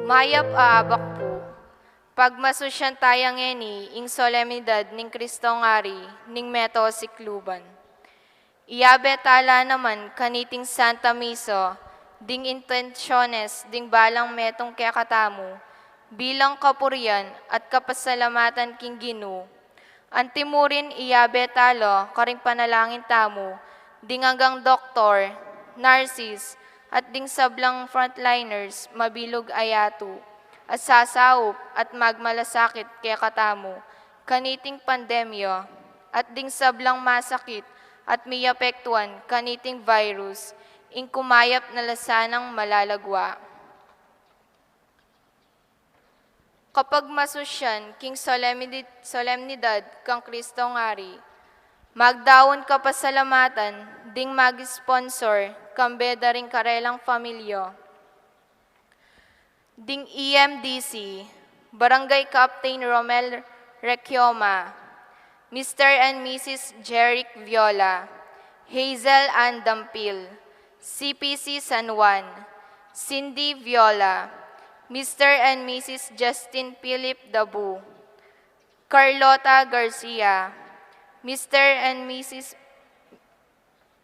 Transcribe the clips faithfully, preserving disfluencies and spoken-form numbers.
Mayap a abak pu. Pagmasusyan taya ngeni ing solemnidad ning Kristong Ari ning meto sikluban. Iyabe tala naman kaniting Santa Misa ding intensyones ding balang metung kekatamu bilang kapurian at kapasalamatan king Ginu. Antimurin iyabe tala karing panalangin tamu ding anggang doktor, narsis, at ding sablang frontliners mabilug a yatu at sasaup at magmalasakit kekatamu kaniting pandemya at ding sablang masakit at miapektuan kaniting virus, ing kumayap na la sanang malalagwa. Kapagmasusyan king solemnid-, solemnidad kang Kristong Ari, magdaun kapasalamatan ding mag-sponsor kambe da ring karelang familia. Ding E M D C, Barangay Captain Romel Requioma, Mister and Missus Jeric Viola, Hazel Ann Dampil, C P C San Juan, Cindy Viola, Mister and Missus Justin Philip Dabu, Carlota Garcia, Mister and Missus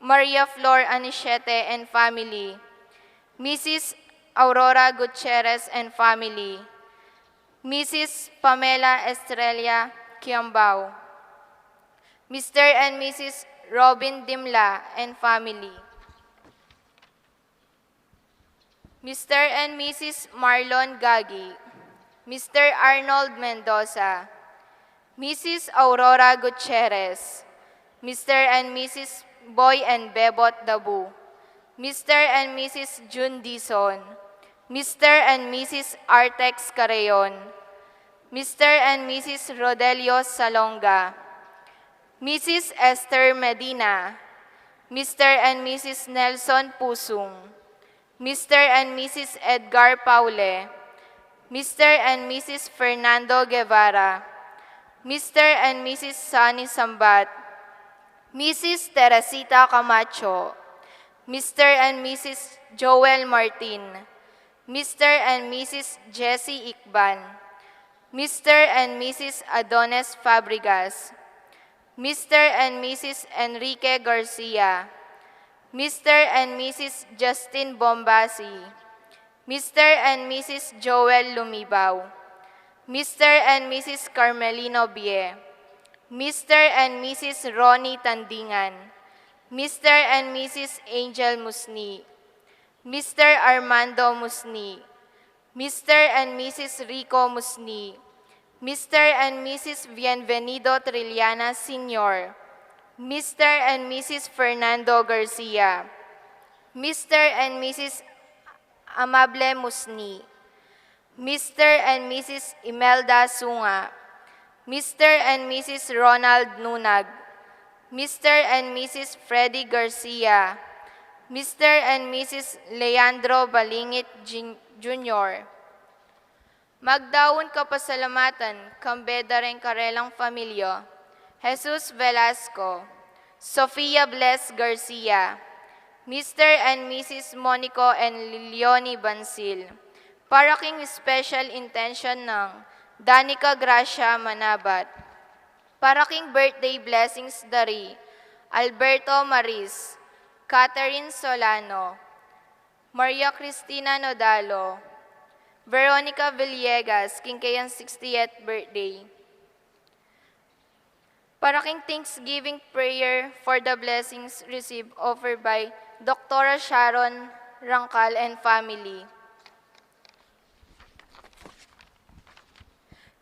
Maria Flor Anisiete and family, Missus Aurora Gutierrez and family, Missus Pamela Estrella Kiambao, Mister and Missus Robin Dimla and family, Mister and Missus Marlon Gagi, Mister Arnold Mendoza, Missus Aurora Gutierrez, Mister and Missus Boy and Bebot Dabu, Mister and Missus June Dizon, Mister and Missus Artex Carreon, Mister and Missus Rodelio Salonga, Missus Esther Medina, Mister and Missus Nelson Pusung, Mister and Missus Edgar Paule, Mister and Missus Fernando Guevara, Mister and Missus Sonny Sambat, Missus Teresita Camacho, Mister and Missus Joel Martin, Mister and Missus Jesse Icban, Mister and Missus Adonis Fabregas, Mister and Missus Enrique Garcia, Mister and Missus Justin Bombasi, Mister and Missus Joel Lumibao, Mister and Missus Carmelino Bie, Mister and Missus Ronnie Tandingan, Mister and Missus Angel Musni, Mister Armando Musni, Mister and Missus Rico Musni, Mister and Missus Bienvenido Trillanes Senior, Mister and Missus Fernando Garcia, Mister and Missus Amable Musni, Mister and Missus Imelda Sunga, Mister and Missus Ronald Nunag, Mister and Missus Freddy Garcia, Mister and Missus Leandro Balingit Jun-, Junior. Magdaun kapasalamatan kambe da reng karelang familia, Jesus Velasco, Sofia Bless Garcia, Mister and Missus Monico and Lilioni Bansil, para king special intention nang Danica Gracia Manabat, para king birthday blessings da ri Alberto Maris, Catherine Solano, Maria Cristina Nodalo, Veronica Villegas, king kayang sixtieth birthday. Para king Thanksgiving prayer for the blessings received offered by Doktora Sharon Rangcal and family.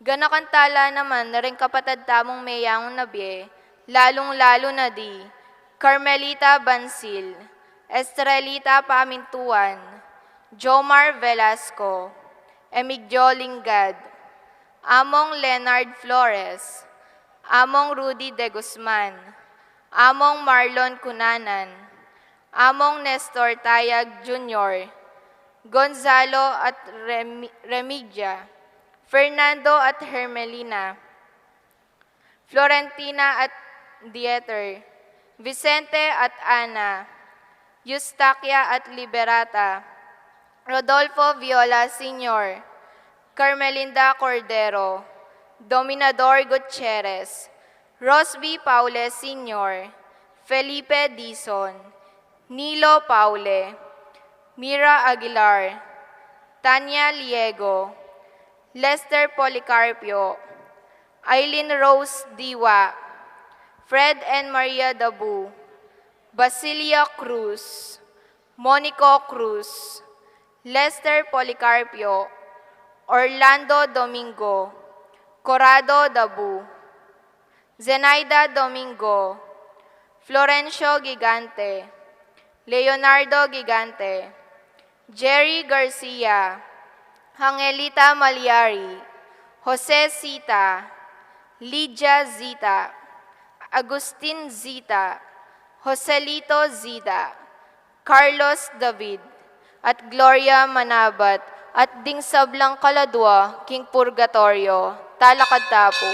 Ganakan tala naman na ring kapatad tamung meyangu na bie, lalung-lalu na di Carmelita Bansil, Estrelita Pamintuan, Jomar Velasco, Emigdio Lingad, Among Leonard Flores, Among Rudy De Guzman, Among Marlon Cunanan, Among Nestor Tayag Junior, Gonzalo at Remi-, Remigia, Fernando at Hermelina, Florentina at Dieter, Vicente at Ana, Eustaquia at Liberata, Rodolfo Viola Senior, Carmelinda Cordero, Dominador Gutierrez, Rosby Paule Senior, Felipe Dizon, Nilo Paule, Mira Aguilar, Tanya Liego, Lester Policarpio, Aileen Rose Diwa, Fred and Maria Dabu, Basilia Cruz, Monico Cruz, Lester Policarpio, Orlando Domingo, Corrado Dabu, Zenaida Domingo, Florencio Gigante, Leonardo Gigante, Jerry Garcia, Angelita Maliari, Jose Zita, Lydia Zita, Agustin Zita, Joselito Zida, Carlos David, at Gloria Manabat, at ding sablang kaladua king purgatoryo, talakad ta pu.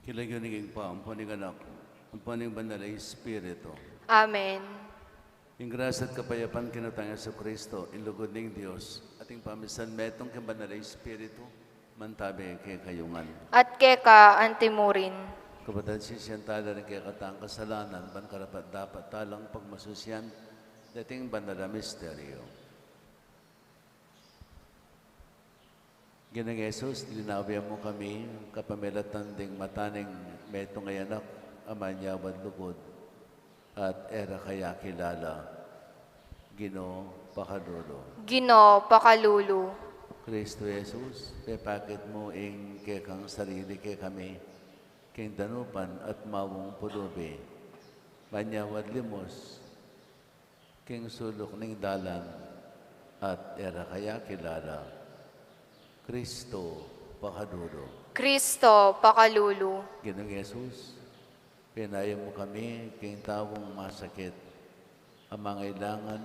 King lagyu ning Ibpa, ampo ning Anak, ampo ning Banal a Espiritu. Amen. Ing grasya at kapayapan king Ginung Jesucristo, ing lugud ning Dios, at ing pamisan metung king Banal a Espiritu, mantabe kekayu ngan. At keka antimurin. Kapatad, sisian tala ring kekatang kasalanan, ban karapat-dapat talang pagmasusian deting banal a misteryo. Ginung Jesus, linawe mu kami kapamilatan ding mata ning metung a anak a manyawad lugud, at e ra kaya kilala. Ginu, pakalulu. Ginu, pakalulu. Kristo Jesus, pepakit mu ing kekang sarili kekami king danupan at mawang pulubi. Manyawad limus king suluk ning dalan at e ra kaya kilala. Kristo, pakalulu. Kristo, pakalulu. Ginung Jesus, pinaye mu kami king taung masakit a mangailangan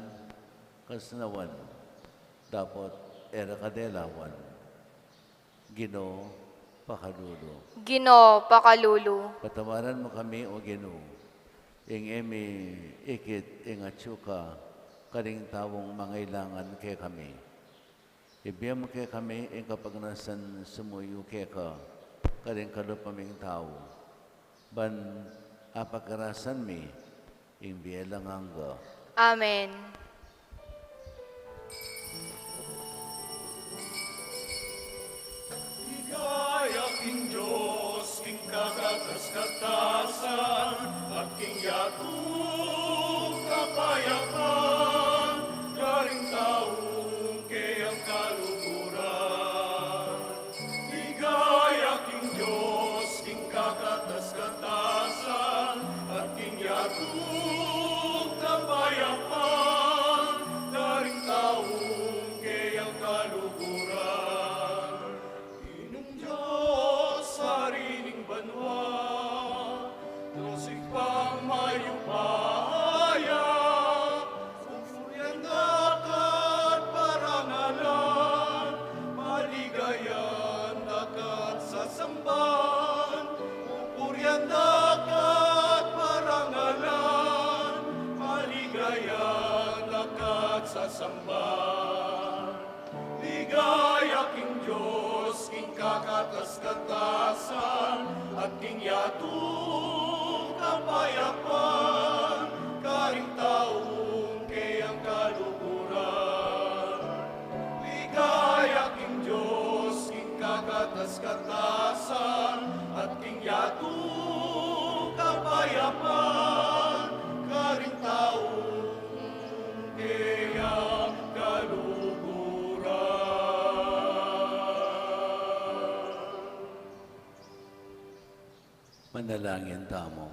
kasnawan dapot e ra kadelawan. Ginu, pakalulu. Ginu, pakalulu. Patawaran mu kami, O Ginu, ing e mi ikit ing atyu ka karing taung mangailangan kekami. Ibie mu kekami ing kapagnasan sumuyu keka karing kalupa ming tau, ban apakarasan mi ing bie alang angga. Amen. Ligaya king Dios king kakatas-katasan, at king yatu kapayapan, karing taung keyang kaluguran. Ligaya king Dios king kakatas-katasan, at king yatu kapayapan, karing taung keyang kaluguran. Samba, ligaya king Dios, king kakatas-katasan, at king yatung kapayapan, karing taung keyang kaluguran. Ligaya king Dios, king kakatas-katasan, at king yatung kapayapan, karing taung keyang kaluguran. Manalangin tamu.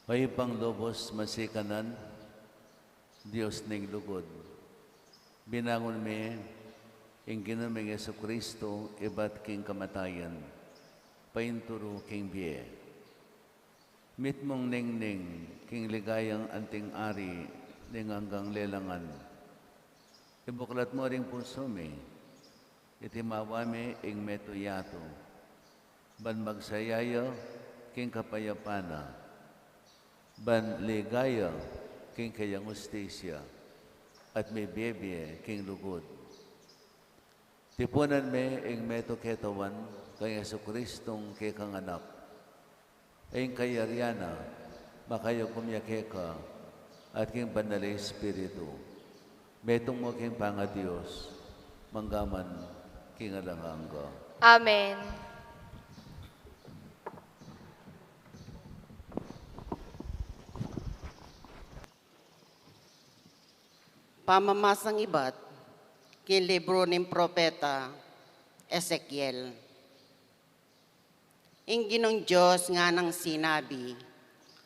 Mayupang lubus masikanan, Dios ning lugud. Binangun me ing Ginu ming Jesucristo ibat king kamatayan, painturu king bie. Mitmung ningning king ligayang anting ari ning anggang lelangan. Ibuklat mu ring pusu mi, itimawa mi ing metung yatu, ban magsaya ya king kapayapan na, ban ligaya king keyang hustisya, at mibie-bie king lugud. Tipunan me ing metung ketawan kang Jesucristong kekang Anak, ing kayarian na, makayagum ya keka, at king Banal a Espiritu, metung mu king pangaDios, mangga man king alang angga. Amen. Pamamasang ibat king libru ning propeta Ezekiel. Ing Ginung Dios nganang sinabi,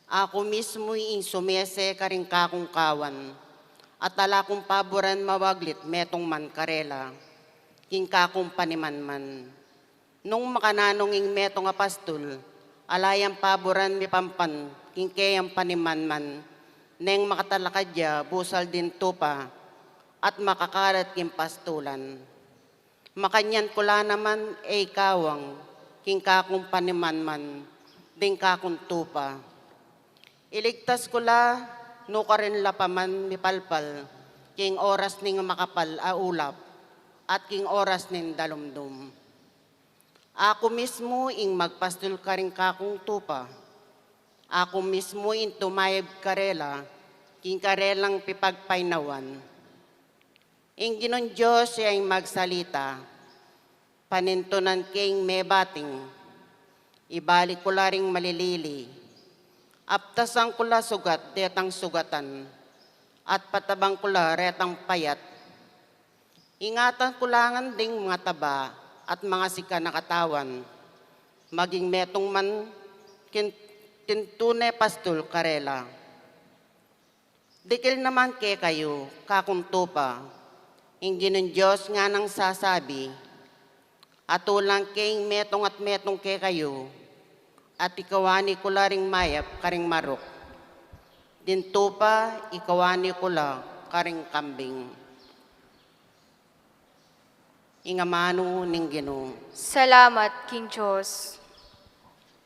Aku mismu ing sumese karing kakung kawan, at ala kung paburan mawaglit metung man karela, king kakung panimanman. Nung makananu ing metung a pastul, ala yang paburan mipampan king keyang panimanman, neng makatalakad ya busal ding tupa, at makakalat king pastulan. Makanyan ku la naman e ikawang king kakung panimanman ding kakung tupa. Iligtas ku la, nukarin la pa man mipalpal king oras ning makapal a ulap at king oras ning dalumdum. Aku mismu ing magpastul karing kakung tupa. Aku mismu ing tumayub karela king karelang pipagpainawan. Ing Ginung Dios ya ing magsalita, panintunan ke ing mebating, ibalik ku la ring malilili, aptasan ku la sugat detang sugatan, at patabang ku la retang payat. Ingatan ku la ngan ding mangataba at mangasika na katawan, maging metung man king tintune pastul karela. Dikil naman kekayu, kakung tupa, ing Ginung Dios nganang sasabi, atulan ke ing metung at metung kekayu, at ikawani ku la ring mayap karing marok. Ding tupa, ikawani ku la karing kambing. Ing amanu ning Ginu. Salamat king Dios.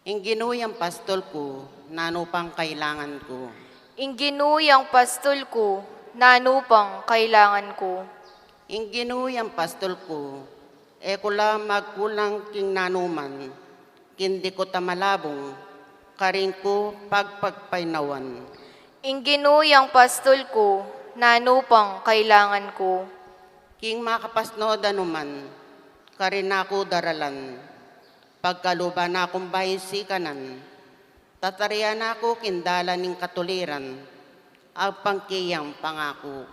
Ing Ginu yang pastul ku, nanu pang kailangan ku? Ing Ginu yang pastul ku, nanu pang kailangan ku? Ing Ginu yang pastul ku, e ku la magkulang king nanuman, king dikut a malabung karing ku pagpagpainawan. Ing Ginu yang pastul ku, nanu pang kailangan ku? King makapasno danuman, karin na ku daralan, pagkaluban na kung bayu sikanan, tatarian na ku king dalan ning katuliran, agpang keyang pangaku.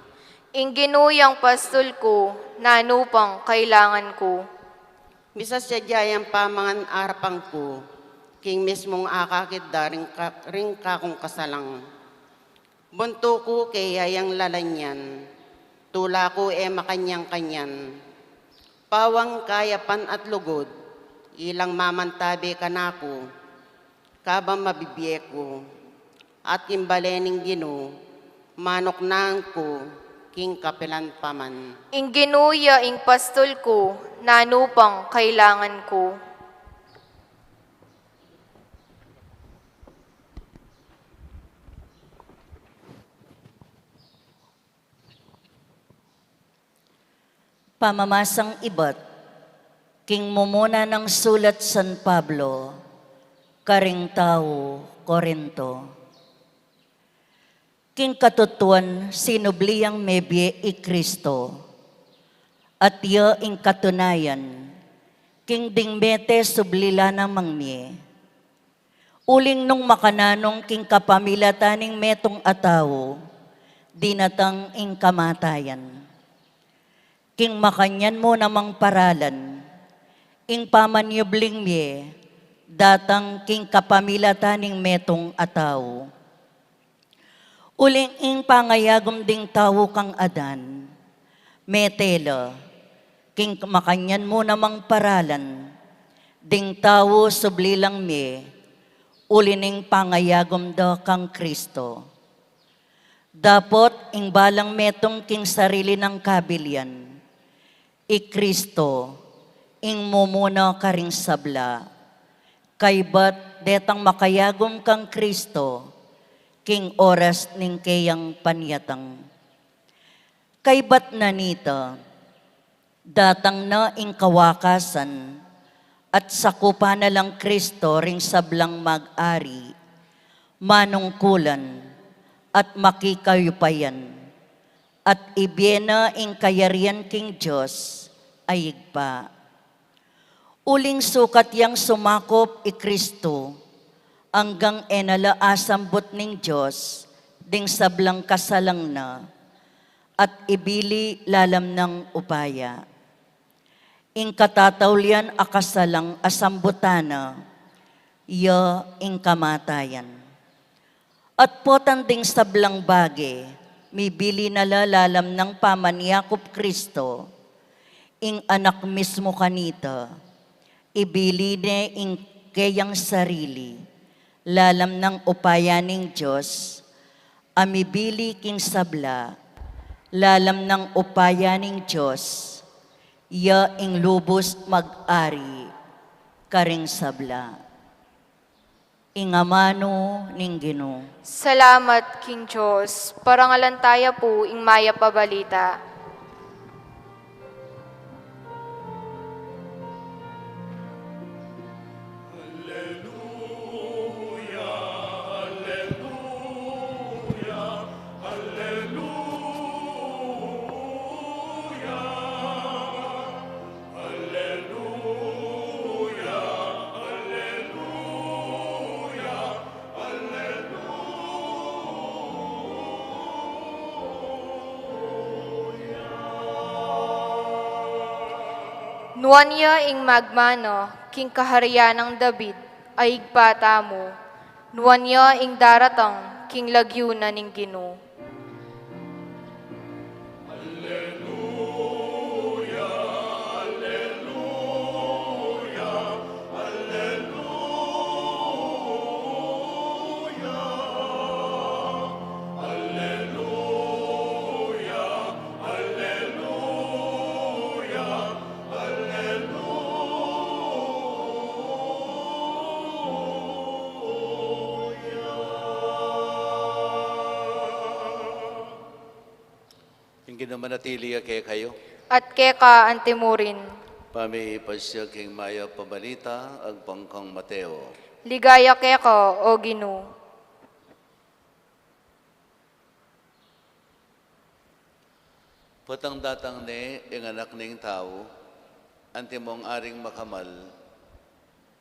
Ing Ginu yang pastul ku, nanu pang kailangan ku? Misasadya yang pamangan arapan ku, king mismung akakit da ring ka-, ring kakung kasalang. Buntu ku keya yang lalanyan, tula ku e makanyan-kanyan. Pawang kayapan at lugud, ilang mamantabe kanaku, kabang mabibie ku, at king bale ning Ginu, manuknangan ku king kapilan pa man. Ing Ginu ya ing pastul ku, nanu pang kailangan ku? Pamamasang ibat king mumuna nang sulat San Pablo karing tau Corinto. King katutuan, sinubli yang mebie i Kristo, at ya ing katunayan, king ding mete subli la namang mie. Uling nung makananung king kapamilatan ning metung a tau, dinatang ing kamatayan. King makanyan mu namang paralan, ing pamanyubling mie datang king kapamilatan ning metung a tau. Uling ing pangayagum ding tau kang Adan, mete la, king makanyan mu namang paralan, ding tau subli lang mie, uli ning pangayagum da kang Kristo. Dapot ing balang metung king sarili nang kabilian, i Kristo ing mumuna karing sabla, kaybat detang makayagum kang Kristo king oras ning keyang panyatang. Kaybat na nita, datang na ing kawakasan, at sakupan na lang Kristo ring sablang mag-ari, manungkulan, at makikayupayan, at ibie na ing kayarian king Dios a Ibpa. Uling sukat yang sumakup i Kristo, anggang e na la asambut ning Dios ding sablang kasalang na, at ibili lalam nang upaya. Ing katataulian a kasalang a sambutan na, ya ing kamatayan. At potang ding sablang bage, mibili na la lalam nang pamanyakup Kristo, ing Anak mismu kanita, ibili ne ing keyang sarili, lalam nang upaya ning Dios, a mibili king sabla, lalam nang upaya ning Dios, ya ing lubus mag-ari karing sabla. Ing amanu ning Ginu. Salamat king Dios. Parangalan taya pu ing mayap a balita. Nuan ya ing magmana king kaharian nang David a Ibpa tamu, nuan ya ing daratang king lagyu na ning Ginu. Ing Ginu manatili ya kekayu. At keka antimurin. Pamipasya king mayap a balita agpang kang Mateo. Ligaya keka, O Ginu. Potang datang ne ing Anak ning Tau, antimong aring makamal,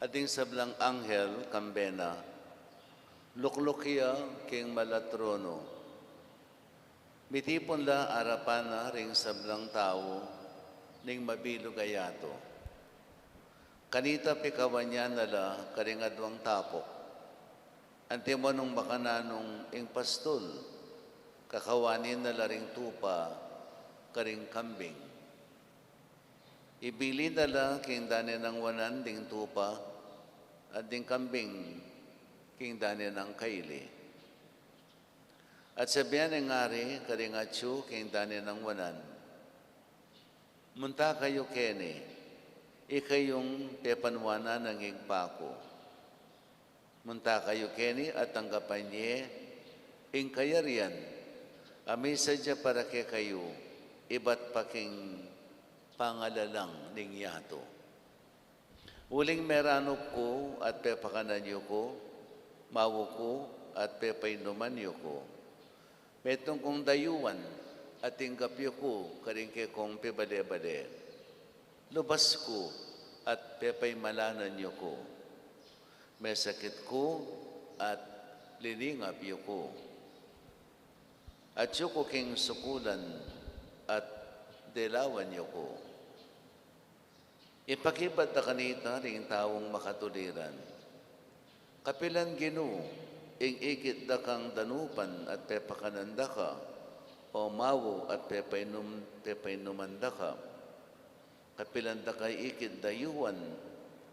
at ding sablang anghel kambe na, lukluk ya king mal a tronu. Mitipun la arapan na ring sablang tau ning mabilug a yatu. Kanita pikawan ya na la karing aduang tapuk. Antimo nung makananung ing pastul, kakawanin na la ring tupa karing kambing. Ibili na la king dane nang wanan ding tupa, at ding kambing king dane nang kaili. At sabian ning ari karing atyu king dane nang wanan, "Munta kayu keni, ikayung pepanuanan nang Ibpa ku. Munta kayu keni at tanggapan ye ing kayarian a misadya para kekayu ibat pa king pangalalang ning yatu. Uling meranup ku at pepakanan yu ku, mawu ku at pepainuman yu ku. Metung kung dayuan at tinggap yu ku karing kekong pibale-bale. Lubas ku at pepaimalanan yu ku. Mesakit ku at liningap yu ku. Atyu ku king sukulan at delawan yu ku. Ipakibat da kanita ring taung makatuliran. Kapilan, Ginu, ing ikit da kang danupan at pepakanan da ka, o mawu at pepainum-, pepainuman da ka? Kapilan da ka ikit dayuan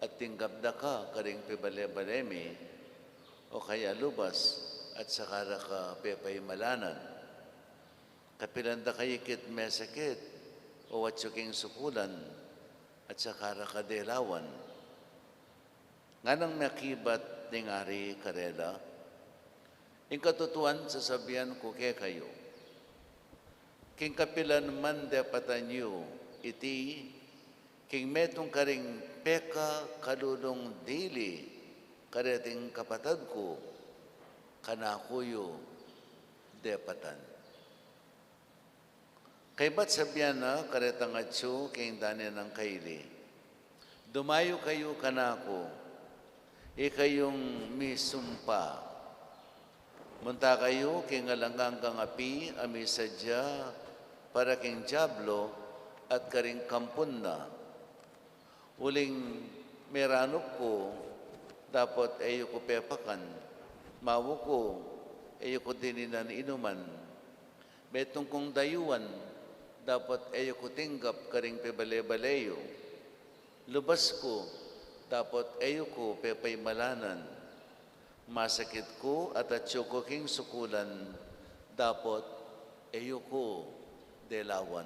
at tinggap da ka karing pibale-bale mi, o kaya lubas at saka da ka pepaimalanan? Kapilan da ka ikit mesakit, o atyu king sukulan, at saka da ka delawan? Nganang makibat ning ari karela, Ing katutuan sasabian ku kekayu, king kapilan man depatan yu iti, king metung karing pekakalulung dili kareting kapatad ku, kanaku yu depatan. Kaybat sabian na karetang atyu king dane nang kaili, Dumayu kayu kanaku, ikayung misumpa. Munta kayu king alang anggang api a misadya para king diablo at karing kampun na. Uling meranup ku, dapot e yu ku pepakan, mawu ku, e yu ku dininan inuman, metung kung dayuan, dapot e yu ku tinggap karing pibale-bale yu, lubas ku, dapot e yu ku pepaimalanan, masakit ku at atyu ku king sukulan, dapot e yu ku delawan.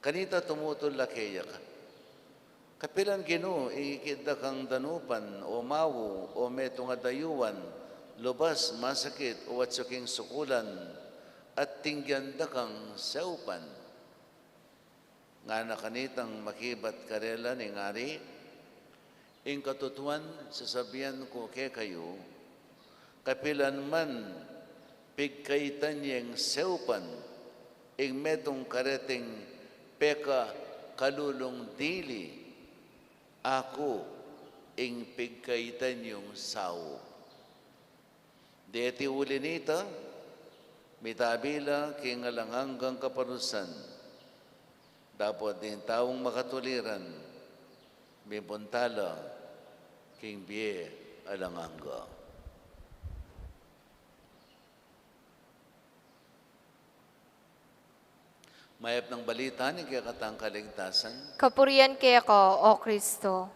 Kanita tumutul la keya, Kapilan, Ginu, ikit da kang danupan, o mawu, o metung a dayuan, lubas, masakit, o atyu king sukulan, at tinggan da kang saupan? Ngana kanitang makibat karela ning ari, Ing katutuan sasabian ku kekayu, kapilan man pigkaitan yeng saupan ing metung kareting pekakalulung dili, aku ing pigkaitan yung saup. Deti uli nita, mitabi la king alang anggang kapanusan. Dapot ding taung makatuliran, mipunta la king bie alang angga. Mayap nang balita ning kekatang kaligtasan. Kapurian keka, O Kristo.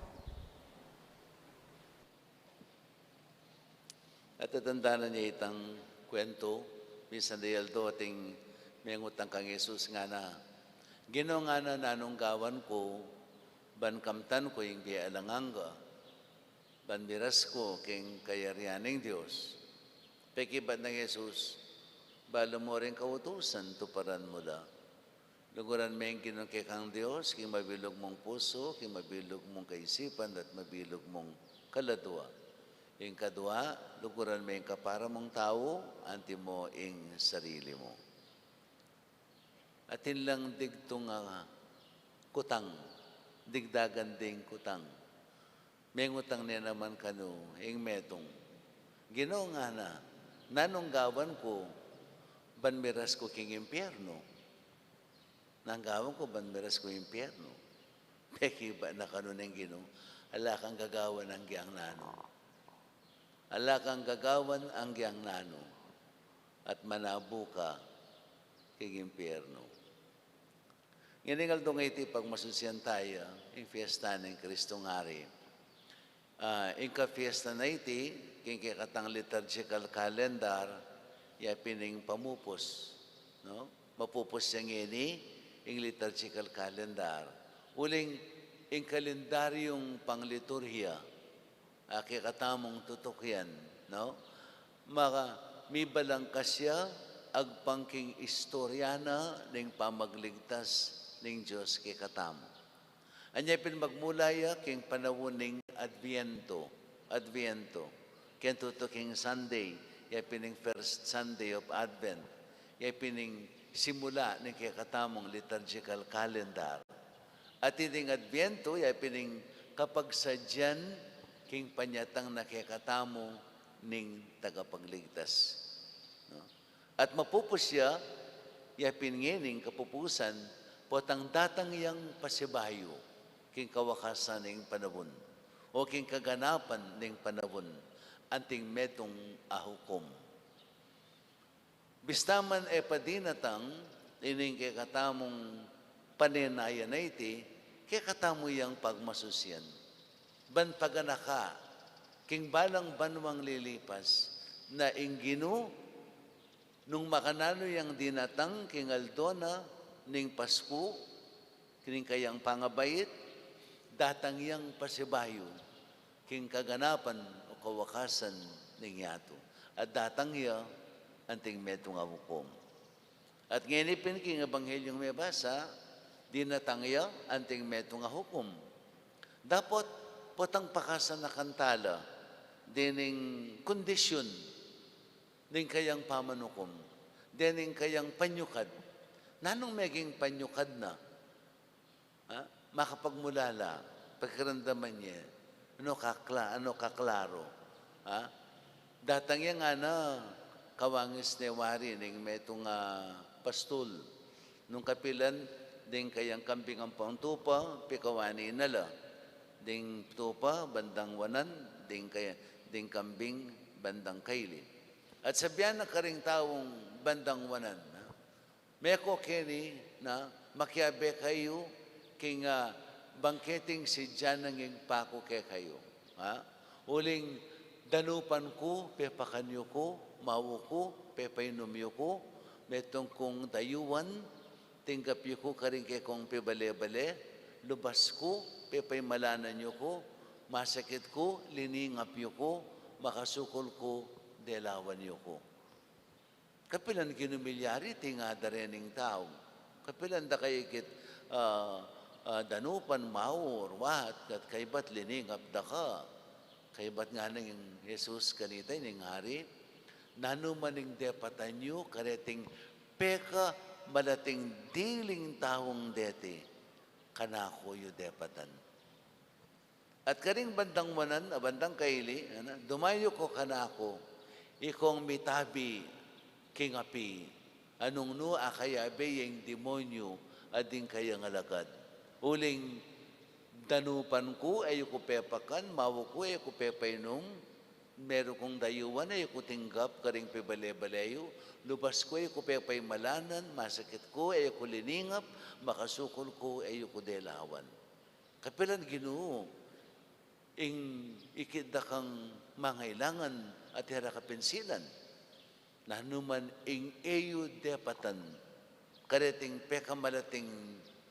At tatandanan ye itang kuwentu, misan da aldo ating mengutang kang Jesus, ngana, Ginu, ngana, nanung gawan ku ban kamtan ku ing bie alang angga, ban miras ku king kayarian ning Dios? Pekibat nang Jesus, Balu mu ring kautusan, tuparan mu la. Luguran me ing Ginu kekang Dios king mabilug mung pusu, king mabilug mung kaisipan, at mabilug mung kaladua. Ing kadua, luguran me ing kapara mung tau, antimo ing sarili mu. Atin lang digtung a kutang, digdagan ding kutang. Mengutang ne naman kanu ing metung, Ginu, ngana, nanung gawan ku ban miras ku king impyernu? Nanung gawan ku ban miras ku impyernu? Pekibat na kanu ning Ginu, ala kang gagawan anggyang nanu. Ala kang gagawan anggyang nanu, at manabu ka king impyernu. Ngening aldo ngeni, pagmasusian taya ing fiesta ning Kristong Ari. Ah, ing kafiesta na iti, king kekatang liturgical calendar, ya pin ing pamupus, no? Mapupus ya ngeni ing liturgical calendar. Uling ing kalendaryung pangliturhiya, a kekatamung tutukian, no? Maka, mibalangkas ya agpang king istorya na ning pamagligtas ning Dios kekatamu. Anya pin magmula ya king panaun ning Adviento, Adviento, king tutuking Sunday, ya pin ing first Sunday of Advent, ya pin ing simula ning kekatamung liturgical calendar. At ining Adviento, ya pin ing kapagsadyan king panyatang na kekatamu ning tagapagligtas. No? At mapupus ya, ya pin ngening kapupusan, potang datang yang pasibayu, king kawakasan ning panaun, o king kaganapan ning panaun, anting metung a hukum. Bista man e pa dinatang ining kekatamung panenayan a iti, kekatamu yang pagmasusian. Ban paganaka, king balang banuang lilipas, na ing Ginu, nung makananu yang dinatang king aldo na ning Pasku, king kayang pangabait, datang yang pasibayu, king kaganapan o kawakasan ning yatu. At datang ya anting metung a hukum. At ngeni pin king Ebanghelyung mebasa, dinatang ya anting metung a hukum. Dapot, potang pakasanakan tala, dening kondisyun, ning kayang pamanukum, dening kayang panyukad. Nanung meging panyukad na? Ha? Makapagmulala, pakiramdaman ye. Ano kakla-, ano kaklaro? Ha? Datang ya ngana, kawangis ne wari ning metung a pastul. Nung kapilan, ding kayang kambing ampong tupa, pikawani na la. Ding tupa, bandang wanan, ding kaya-, ding kambing, bandang kaili. At sabian na karing taung bandang wanan, ha? Meko keni na makiabe kayu king, ah, bangketing sidya nang ing paku kekayu. Ha? Uling danupan ku, pepakan yu ku, mau ku, pepainum yu ku, metung kung dayuan, tinggap yu ku karing kekong pibale-bale, lubas ku, pepaimalanan yu ku, masakit ku, liningap yu ku, makasukul ku, delawan yu ku. Kapilan Ginu milyari iti ngada rening tau? Kapilan da kaybat, ah, ah, danupan, mau, ruat, at kaybat liningap da ka? Kaybat ngana ning Jesus kanita, ining hari, nanu man ing depatan yu kareting pekamalating diling taung deti, kanaku yu depatan. At karing bandang wanan, a bandang kaili, ana, dumayu ko kanaku, ikong mitabi king api, a nung nu akayabe ya ing demonyu at ding kayang alagad. Uling danupan ku, e yu ku pepakan, mau ku, e yu ku pepainum, meru kung dayuan, e yu ku tinggap karing pibale-bale yu, lubas ku, e yu ku pepaimalanan, masakit ku, e yu ku liningap, makasukul ku, e yu ku delawan. Kapilan Ginu ing ikit da kang mangailangan at ira kapinsilan? Nanu man ing e yu depatan kareting pekamalating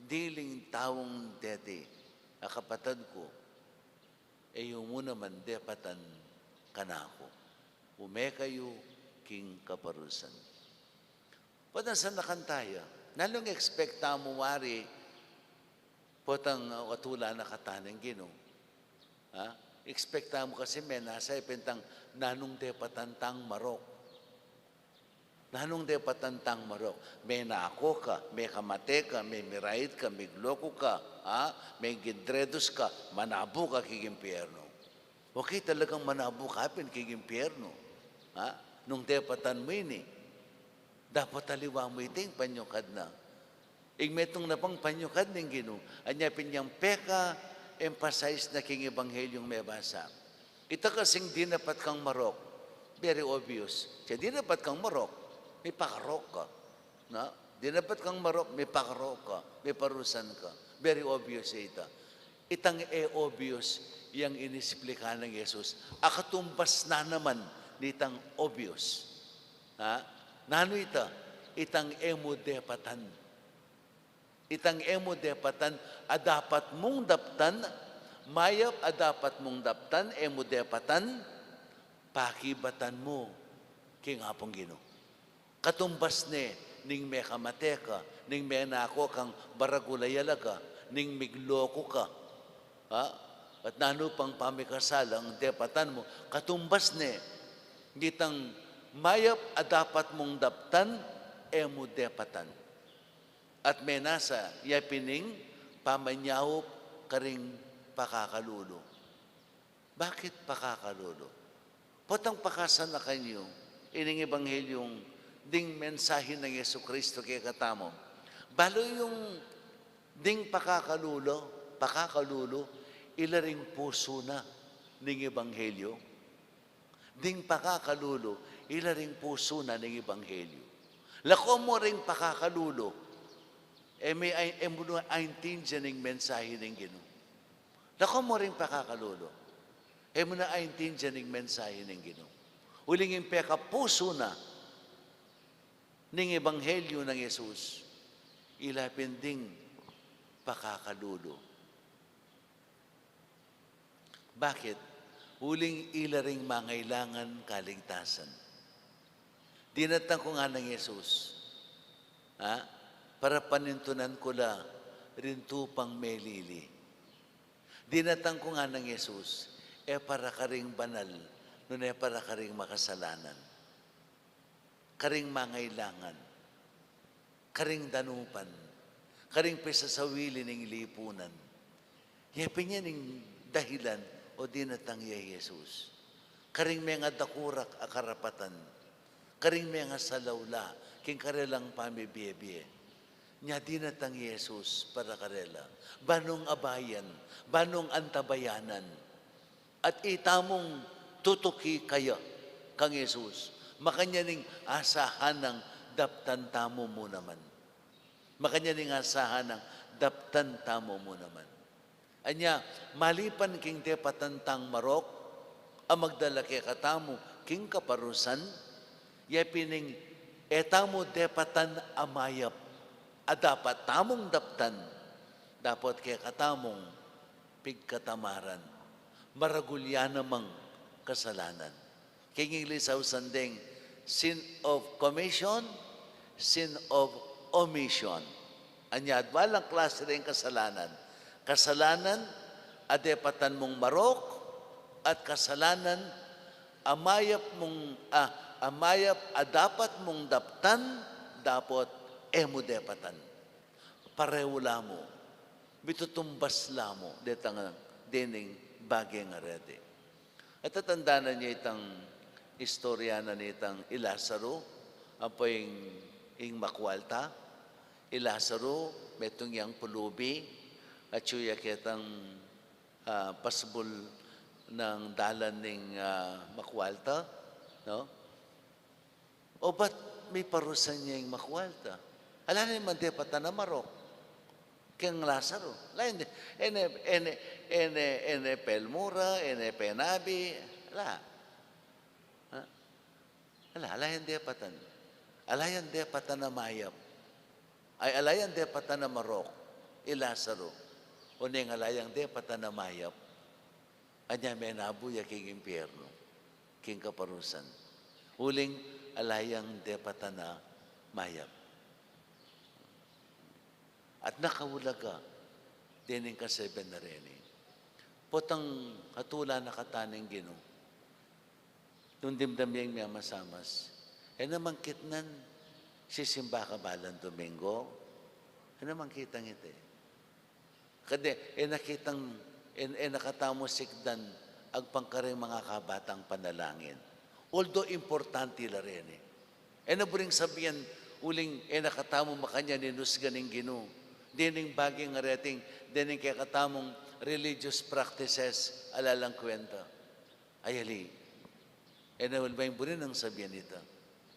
diling taung deti, a kapatad ku, e yu mu naman depatan kanaku. Ume kayu king kaparusan. Potang sanakan taya, nanung expect tamu wari, potang, uh, atula na katamu ning Ginu? Ha? Expect tamu kasi menasa, e pin tang nanung depatan tang marok. Nanung depatan tang marok? Menako ka, mekamate ka, memiraid ka, megloku ka, ha? Megidredus ka, manabu ka king impyernu. Okay, talagang manabu ka pin king impyernu. Ha? Nung depatan mu ini, dapat aliwa mu iting panyukad na. Ing metung na pang panyukad ning Ginu, anya pin yang peka-emphasize na king Ebanghelyung mebasa. Ita kasing dinapat kang marok, very obvious. Siya dinapat kang marok, mipakarok ka. Na? Dinapat kang marok, mipakarok ka, miparusan ka. Very obvious ya ita. Itang e obvious yang inisplika nang Jesus. Akatumbas na naman nitang obvious. Ha? Nanu ita? Itang e mu depatan. Itang e mu depatan, a dapat mung daptan, mayap a dapat mung daptan, e mu depatan, pakibatan mu king Apung Ginu. Katumbas ne ning mekamate ka, ning menako kang baragul a yalaga, ning migloku ka, ha? At nanu pang pamikasalang depatan mu, katumbas ne, itang mayap a dapat mung daptan, e mu depatan. At menasa ya pin ing pamanyaup karing pakakalulu. Bakit pakakalulu? Potang pakasanakan yu ining ebanghelyung ding mensahe nang Jesucristo kekatamu. Balu yung ding pakakalulu, pakakalulu, ila ring pusu na ning ebanghelyu. Ding pakakalulu, ila ring pusu na ning ebanghelyu. Lako mu ring pakakalulu, e mu, e mu na aintindian ing mensahe ning Ginu. Lako mu ring pakakalulu, e mu na aintindian ing mensahe ning Ginu. Uling ing pekapusu na ning ebanghelyu nang Jesus, ila pin ding pakakalulu. Bakit? Uling ila ring mangailangan kaligtasan. Dinatang ku nganang Jesus, ha? Para panintunan ku la ring tupang melili. Dinatang ku nganang Jesus, e para karing banal, nune para karing makasalanan, karing mangailangan, karing danupan, karing pisasawili ning lipunan. Ya pin yan ing dahilan o dinatang ya i Jesus. Karing menga dakurak a karapatan, karing menga salaula king karelang pamibie-bie. Nya dinatang i Jesus para karela. Ba nung abayan, ba nung antabayanan. At itamung tutuki kaya kang Jesus, makanyan ing asahan nang daptan tamu mu naman. Makanyan ing asahan nang daptan tamu mu naman. Anya, maliban king depatan tang marok a magdala kekatamu king kaparusan, ya pin ing e tamu depatan a mayap a dapat tamung daptan, dapot kekatamung pigkatamaran, maragul ya namang kasalanan. King Ingles, ausan deng sin of commission, sin of omission. Anya, adwa lang klase ring kasalanan. Kasalanan a depatan mung marok, at kasalanan a mayap mung, a, a mayap a dapat mung daptan, dapot e mu depatan. Parehu la mu, mitutumbas la mu detang dening bage ngareti. At tatandanan ye itang istorya na nitang i Lazaro, ampo ing, ing makualta. I Lazaro, metung yang pulubi, atyu ya ketang, ah, pasbul nang dalan ning, ah, makualta, no? O bat miparusan ya ing makualta? Ala na man depatan a marok keng Lazaro. Ala, e ne, e ne, e ne, e ne pelmura, e ne penabi, ala. Ha? Ala, ala yang depatan. Ala yang depatan a mayap. Ay, ala yang depatan a marok i Lazaro. O neng ala yang depatan a mayap. Anya menabu ya king impiernu, king kaparusan. Uling ala yang depatan a mayap. At nakaulaga dening kasebian a reni. Potang hatula na kata ning Ginu, nung dimdam ya ing miyamasamas, e na mang kitnan, sisimba ka balang Domingo, e na mang kitang iti. Kadi, e na kitang, e, e na katamu sikdan agpang karing mangakabatang panalangin. Although importante la reni. E na buring sabian, uling e na katamu makanyan inusgan ning Ginu. Dening bage ngareting, dening kekatamung religious practices, ala lang kwenta. Ay, ali. E na, alu ba ing buri nang sabian ita?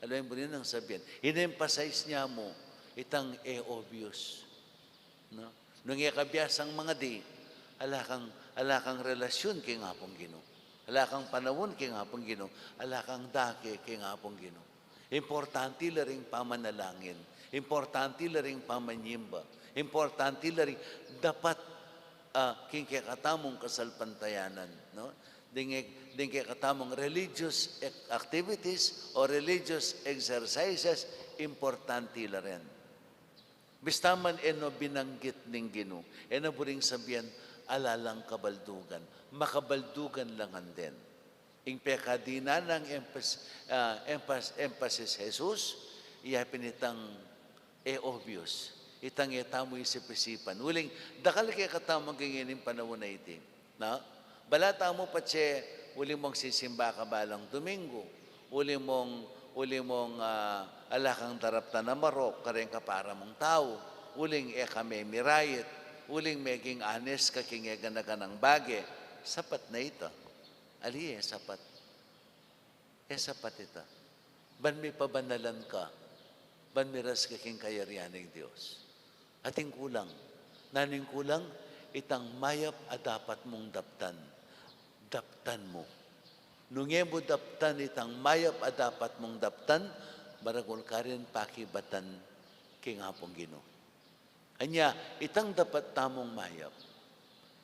Alu ba ing buri nang sabian? Ine-emphasize ne mu itang e obvious. No? Nung e ka biasang mangadi, ala kang, ala kang relasyun king Apung Ginu. Ala kang panaun king Apung Ginu. Ala kang dake king Apung Ginu. Importante la ring pamanalangin. Importante la ring pamanyimba. Importante la ring dapat ah, king kekatamung kasalpantayanan, no? Ding, ding kekatamung religious ac-, activities o religious exercises, importante la rin. Bista man e no binanggit ning Ginu, e na buring sabian ala lang kabaldugan, makabaldugan la ngan den. Ing pekadinan nang emphas-, ah, emphas-, emphasis Jesus, iya pin itang e obvious, itang e tamu isip-isipan. Uling, dakal kekatamu king ining panaun a iti. Na? Bala tamu patse, uli mung sisimba ka balang Domingo, uli mung, uli mung, ah, ala kang daraptan a marok kareng kapara mung tau, uling e ka memirait, uling meging honest ka king e gana-ganang bage, sapat na ita. Ali, e sapat. E sapat ita. Ban mipabanalan ka, ban miras ka king kayarian ning Dios. Atin kulang. Nanu ing kulang? Itang mayap a dapat mung daptan, daptan mu. Nung e mu daptan itang mayap a dapat mung daptan, maragul ka rin pakibatan king Apung Ginu. Anya, itang dapat tamung mayap,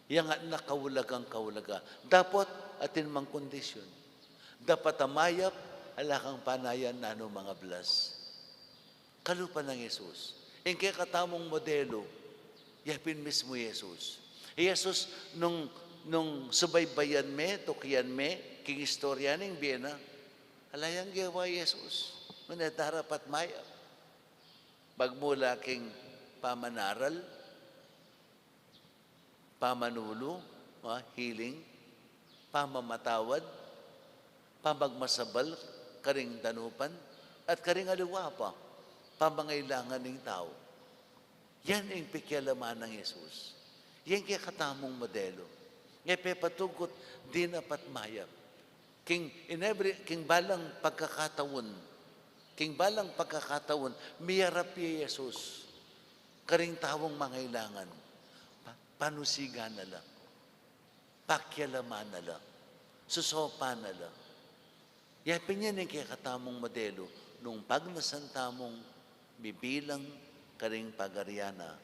yang anak kaulagang kaulaga, dapot atin mang kondisyon. Dapat a mayap, ala kang panayan nanu mang ablas. Kalupa nang Jesus. Ing kekatamung modelu, ya pin mismu Jesus. I Jesus, nung, nung subaybayan me, tukian me, king istorya ning bie na, ala yang gewa i Jesus. Nune darapat mayap. Pagmula king pamanaral, pamanulu, ah, healing, pamamatawad, pamagmasabal karing danupan, at karing aliwa pa, pamangailangan ning tau. Yan ing pikialaman nang Jesus. Yan kekatamung modelu. Nge pepatugut, dinapat mayap. King, in every, king balang pagkakataun, king balang pagkakataun, miyarap ya i Jesus karing taung mangailangan. Pa-, panusigan na la, pakialaman na la, susopan na la. Ya pin yan ing kekatamung modelu nung pagnasan tamung bibilang karing pagarian na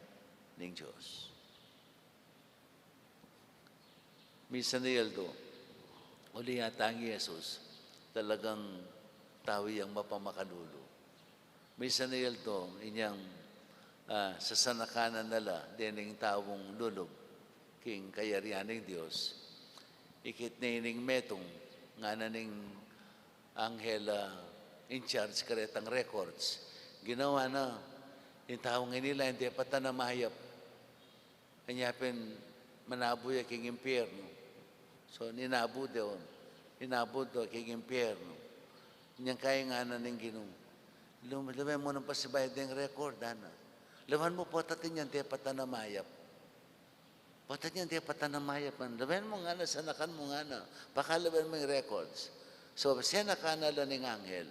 ning Dios. Misan a aldo, uli yata i Jesus, talagang tau yang mapamakalulu. Misan a aldo, inyang, ah, sasanakanan na la dening taung lulub king kayarian ning Dios. Ikit ne ining metung, ngana ning anghel, ah, in charge karetang records. Ginawa na, ing taung ini la, ing depatan a mayap. Anya pin manabu ya king impyernu. So, ninabu de, o, ninabu de king impyernu. Inyang kaya ngana ning Ginu, "Lum-, lawen mu nang pasibayu deng record, ngana. Lawen mu, pota atin yang depatan a mayap. Pota atin yang depatan a mayap, ngana. Lawen mu ngana, sanakan mu ngana. Pakalawen mu ing records." So, sanakan na la ning anghel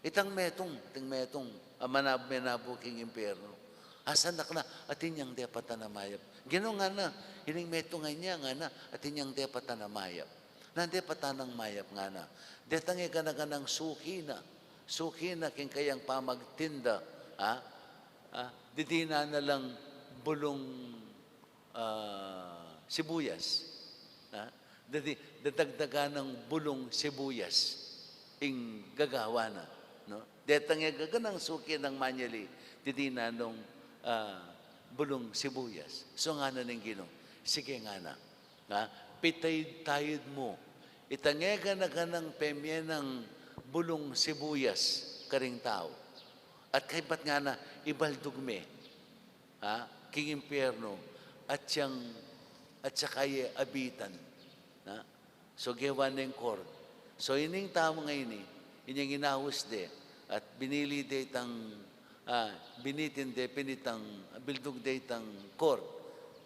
itang metung, iting metung a manab-, menabu king impyernu. Asanak na, atin yang depatan a mayap. Ginu, ngana, ining metung a ini, ngana, atin yang depatan a mayap. Nanu ing depatan a mayap, ngana? Detang e gana-ganang suki na, suki na king kayang pamagtinda, ha? Ha? Didinan na lang bulung ah, sibuyas. Ha? Dadi-, dadagdagan nang bulung sibuyas ing gagawa na, no? Detang e gana-ganang suki nang manyali, didinan nung, ah, bulung sibuyas. So ngana ning Ginu, "Sige," ngana, ha? "Pitayud-tayud mu itang e gana-ganang pemie nang bulung sibuyas karing tau. At kaybat," ngana, "ibaldug me, ha, king impyernu, at yang, at saka ye abitan." Ha? So, gewa neng cord. So, ining tau a ini, inyang inaus de, at binili de itang, ah, binitin de pin itang, bildug de itang cord.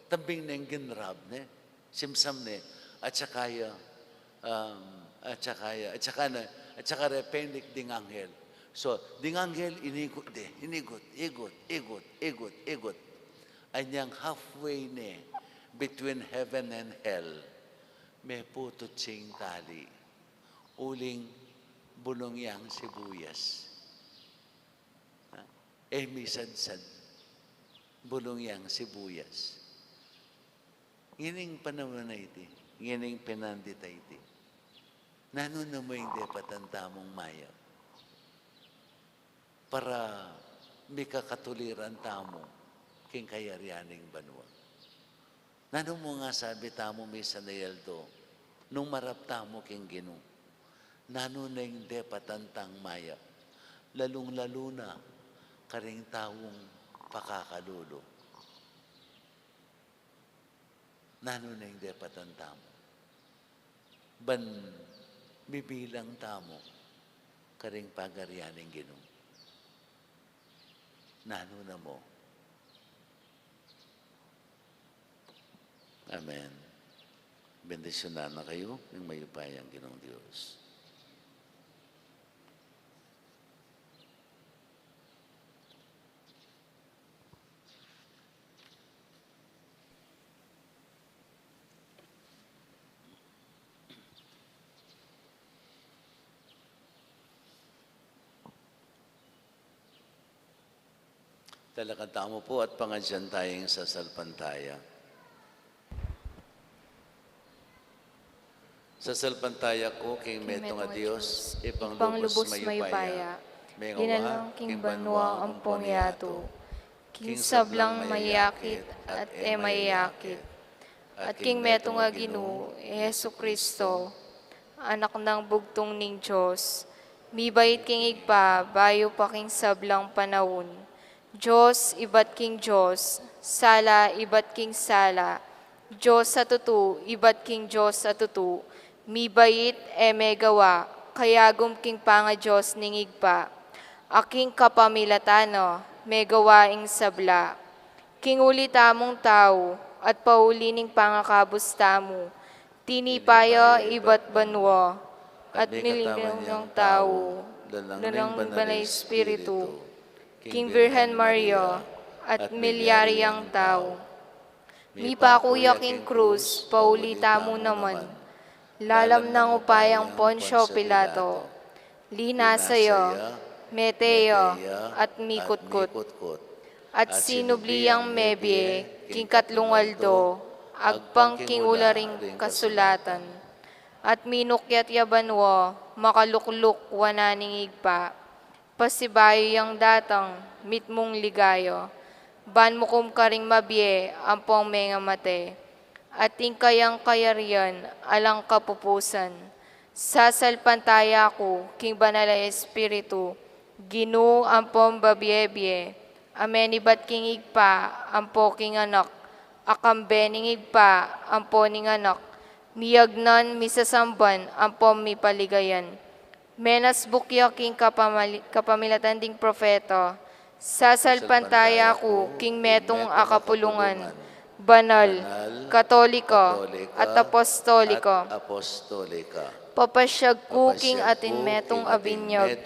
Tambing neng ginrab ne, simsam ne, at saka ya, um, at saka ya, at saka na, at saka re penik ding anghel. So, ding anghel, inigut de, inigut, igut, igut, igut, igut. Anyang halfway ne between heaven and hell, meputut sing tali. Uling bulung yang sibuyas. Ha? E misadsad. Bulung yang sibuyas. Ngening panaun a iti, ngening penandit a iti, nanu na mu ing depatan tamung mayap para mikakatuliran tamu king kayarian ning banua? Nanu mu ing sabi tamu misan a aldo nung marap tamu king Ginu? Nanu na ing depatan tang mayap, lalung-lalu na karing taung pakakalulu? Nanu na ing depatan tamu ban bibilang tamu karing pagarian ning Ginu? Nanu na mu? Amen. Bendisyunan na kayu ning mayupayang Ginung Dios. Talakad tamu pu at pangadyan taya ing sasalpantaya. Sasalpantaya ku king metung a Dios, Ibpang lubus mayupaya, mengawa king banua ampong yatu, king sablang mayakit at e mayakit, at king metung a Ginu, Jesucristo, Anak nang bugtung ning Dios, mibait king Ibpa bayu pa king sablang panaun, Dios ibat king Dios, sala ibat king sala, Dios a tutu ibat king Dios a tutu, mibait, e megawa, kayagum king pangaDios ning Ibpa, a king kapamilatan na megawa ing sabla. King uli tamung tau at pauli ning pangakabus tamu, tinipa ya ibat banua, at milingaw yang tau lalang ning Banal a Espiritu, king Virgen Maria, at milyari yang tau. Mipaku ya king krus pauli tamu naman, lalam nang upayang Poncio Pilato. Linasa ya, mete ya, at mikutkut. At sinubli yang mebie king katlung aldo, agpang king ula ring kasulatan. At minukyat ya banua, makalukluk wanan ning Ibpa. Pasibayu yang datang mitmung ligaya, ban mukum karing mabie ampong mengamate, at ing kayang kayarian alang kapupusan. Sasalpantaya ku king Banal a Espiritu, Ginu ampong babie-bie, a menibat king Ibpa ampo king Anak, a kambe ning Ibpa ampo ning Anak, miyagnan, misasamban, ampong mipaligayan. Menasbuk ya king kapamali-, kapamilatan ding propeta. Sasalpantaya ku king metung a kapulungan, banal, katolika, at apostolika. Papasyag ku king atin metung a binyag,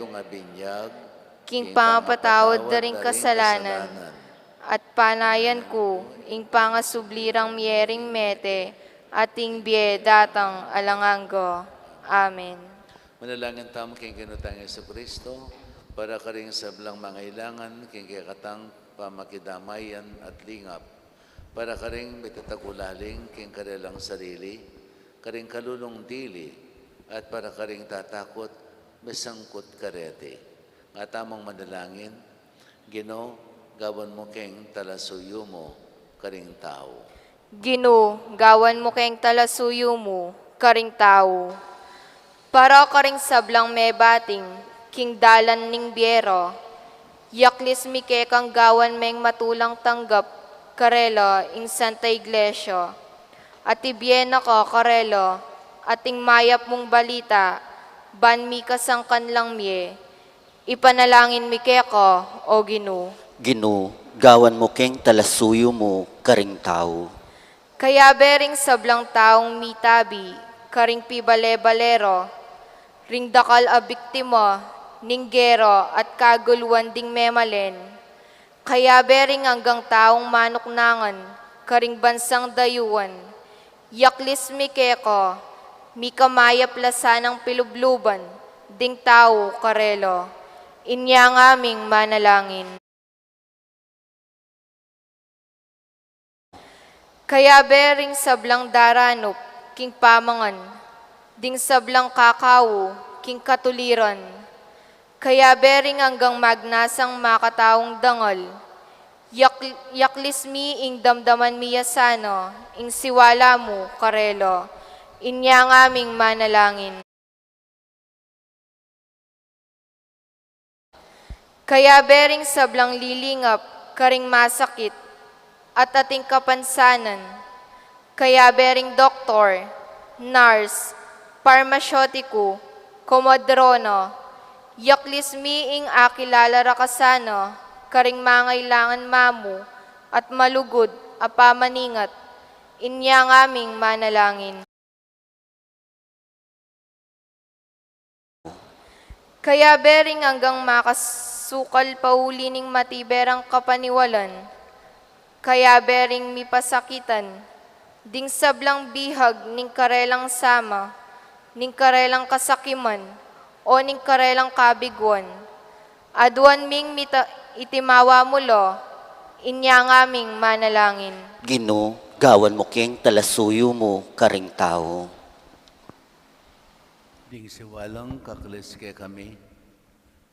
king pangapatawad da ring kasalanan, at panayan ku ing pangasubli rang mie ring mete, at ing bie datang alang angga. Amen. Manalangin tamu king Ginu tang Jesucristo, para karing sablang mangailangan king kekatang pamakidamayan at lingap, para karing mitatagulaling king karelang sarili, karing kalulung dili, at para karing tatakut misangkut kareti. Nga tamung manalangin, Ginu, gawan mu keng talasuyu mu karing tau. Ginu, gawan mu keng talasuyu mu karing tau. Para karing sablang mebating king dalan ning bie ra, yaklis mi kekang gawan meng matulang tanggap karela ing Santa Iglesia, at ibie na ka karela ating mayap mung balita, ban mikasangkan lang mie. Ipanalangin mi keka, O Ginu. Ginu, gawan mu keng talasuyu mu karing tau. Kayabe ring sablang taung mitabi karing pibale-bale ra, ring dakal a biktima ning gera at kaguluan ding memalen, kayabe ring anggang taung manuknangan karing bansang dayuan, yaklis mi keka, mika mayap la sanang pilubluban ding tau karela. Inya ngaming manalangin. Kayabe ring sablang daranup king pamangan, ding sablang kakau king katuliran, kayabe ring anggang magnasang makataung dangal, yak-, yaklis mi ing damdaman mi ya sana ing siwala mu karela. Inya ngaming manalangin. Kayabe ring sablang lilingap karing masakit at ating kapansanan, kayabe ring doktor, nurse, parmasyotiku, komadrona, yaklis mi ing akilala ra kasana karing mangailangan mamu at malugud a pamaningat, inya ngaming manalangin. Kayabe ring anggang makasukal pauli ning matibe rang kapaniwalan, kayabe ring mipasakitan, ding sablang bihag ning karelang sama, ning karelang kasakiman, o ning karelang kabiguan. Aduan ming mita-, itimawa mu la, inya ngaming manalangin. Ginu, gawan mu king talasuyu mu karing tau. Ding siwalang kaklis kekami,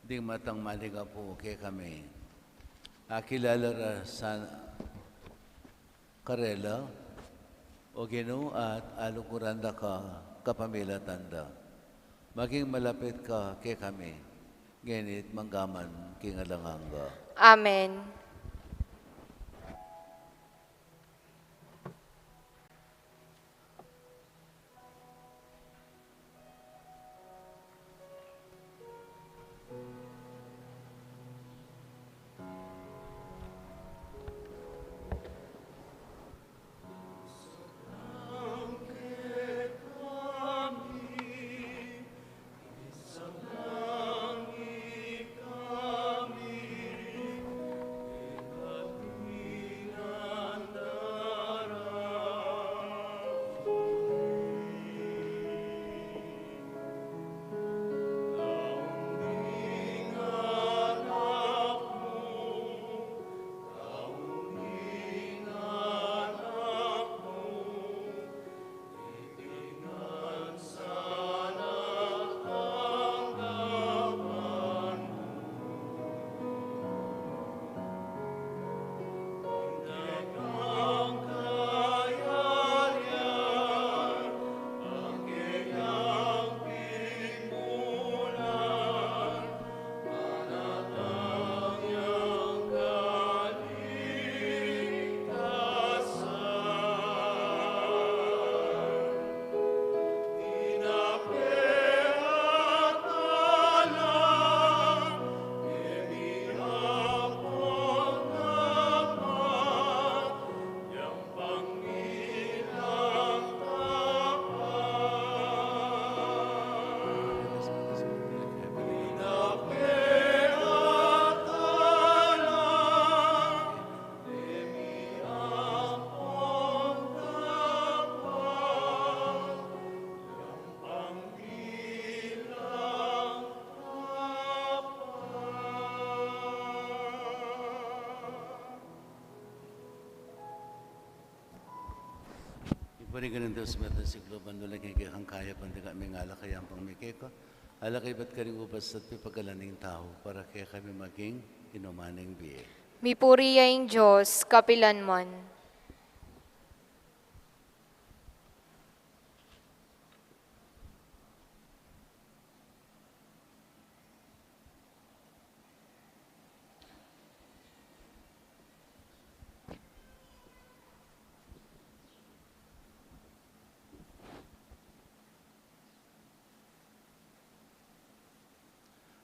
ding matang maligapu kekami, akilala ra sa karela, O Ginu, at aluguran da ka kapamilatan da. Maging malapit ka kekami, ngeni't manggaman king alang angga. Amen. Ing pari ning Dios, mete siglo, bandulan king kekang kayapan, ding kami ngalala kayang pangmi keka, alakay ibat karing ubas at pipagalan ning tau, para kekami maging inuman ning bie. Mipuri ya ing Dios kapilanman.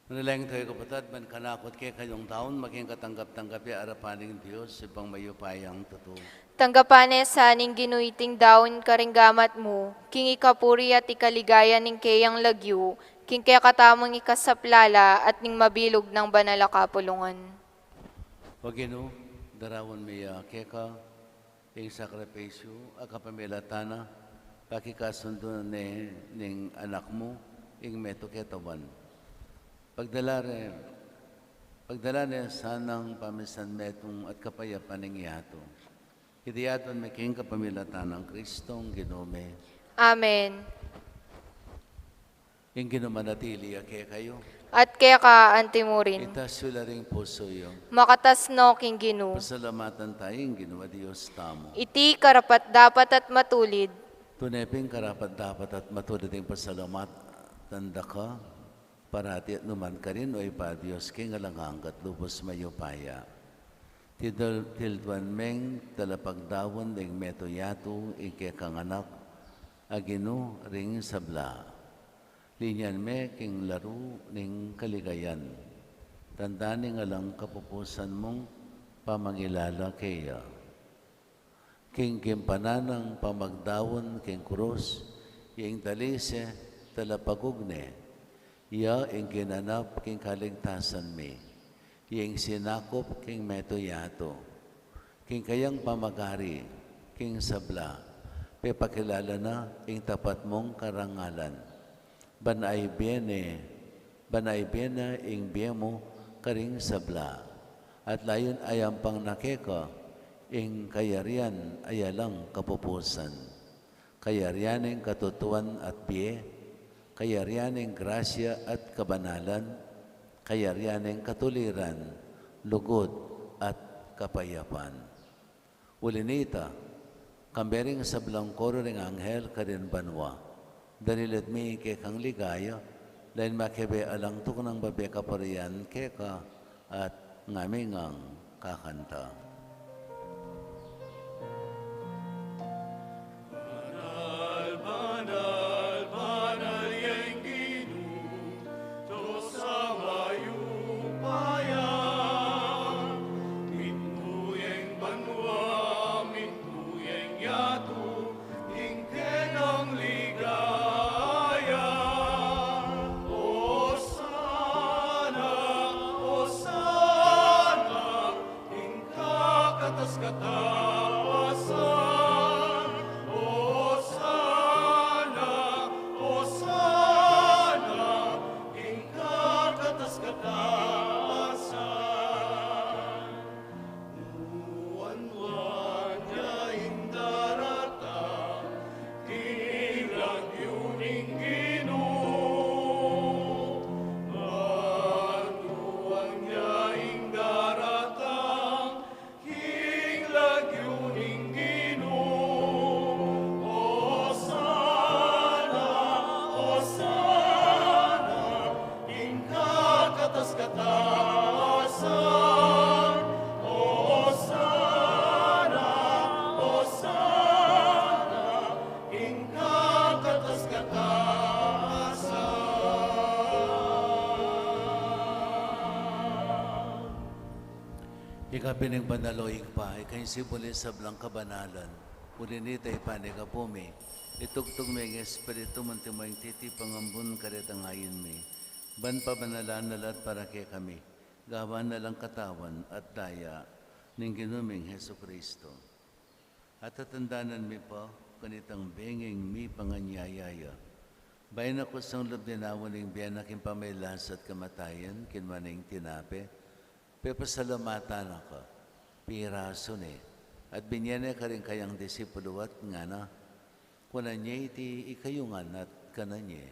Manalangin kayu, kapatad, ban kanaku at kekayung taun maging katanggap-tanggap ya arapan ning Dios, Ibpang mayupayang tutu. Tanggapan ne sa ning Ginu iting daun karing gamat mu, king ikapuri at ikaligaya ning keyang lagyu, king kekatamung ikasaplala at ning mabilug nang banal a kapulungan. O Ginu, daraun mi ya keka ing sakripisyu a kapamilatan na pakikasundu ne ning Anak mu, ing metung ketawan. Pagdala re, pagdala ne sanang pamisan metung at kapayapan ning yatu. Iti aduan mi king kapamilatan nang Kristong Ginu mi. Amen. Ing Ginu manatili ya kekayu. At keka antimurin. Itas yu la ring pusu yu. Makatas no king Ginu. Pasalamatan tamu ing Ginu a Dios tamu. Iti karapat-dapat at matulid. Tune pin karapat-dapat at matulid ing pasalamatan da ka, parati at nukarin man, O Ibpa, Dios king alang angga at lubus mayupaya. Tidul-, tilduan meng talapagdaun ding metung yatu, ing kekang Anak a Ginu ring sabla. Linyan me king laru ning kaligayan, tanda ning alang kapupusan mung pamangilala keya. King gimpanan nang pamagdaun king krus, ya ing dalise talapagugne, ya ing ginanap king kaligtasan mi, ya ing sinakup king metung yatu. King kayang pamagari king sabla, pepakilala na ing tapat mung karangalan. Ban ay bie ne, ban ay bie na ing bie mu karing sabla. At layun ayampang na keka ing kayarian a alang kapupusan. Kayarian ning katutuan at bie, kayarian ning grasya at kabanalan, kayarian ning katuliran, lugud at kapayapan. Uli nita, kambe ring sablang koro ring anghel karin banua, danilat mi ing kekang ligaya, lain makibe alang tuknang babe kapurian keka, at ngami ngang kakanta. Banal, banal, banal ya ing Ginu, Dios a mayupaya. Mitmu ya ing banua, mitmu ya ing yatu, ing kekang ligaya. Osana, osana, king kakatas-katasan. Osana, osana, king kakatas-katasan. Nuan-nuan ya ing daratang king lagyu ning Ginu. Nuan-nuan ya ing daratang king lagyu ning Ginu. Osana, osana, king kakatas-katasan. Osana, osana, king kakatas-katasan. Ika pin ing banal, O Ibpa, ika ing simbolu ning sablang kabanalan. Uli nita, ipanyawad mi, itubud me ing Espiritu mu, anti mo ing titipang ambun karetang ain mi, ban pabanalan na la at para kekami gawan na lang katawan at daya ning Ginu ming Jesucristo. At tatandanan mi pa kanitang bengeng mipanganyaya ya, bayu na kusang lub dinaun ing bie na king pamagkasakit at kamatayan, kinua ne ing tinape, pepasalamatan na ka, pirasu ne, at binie ne karing kayang disipulu at ngana: Kunan ye iti ikayu ngan at kanan ye.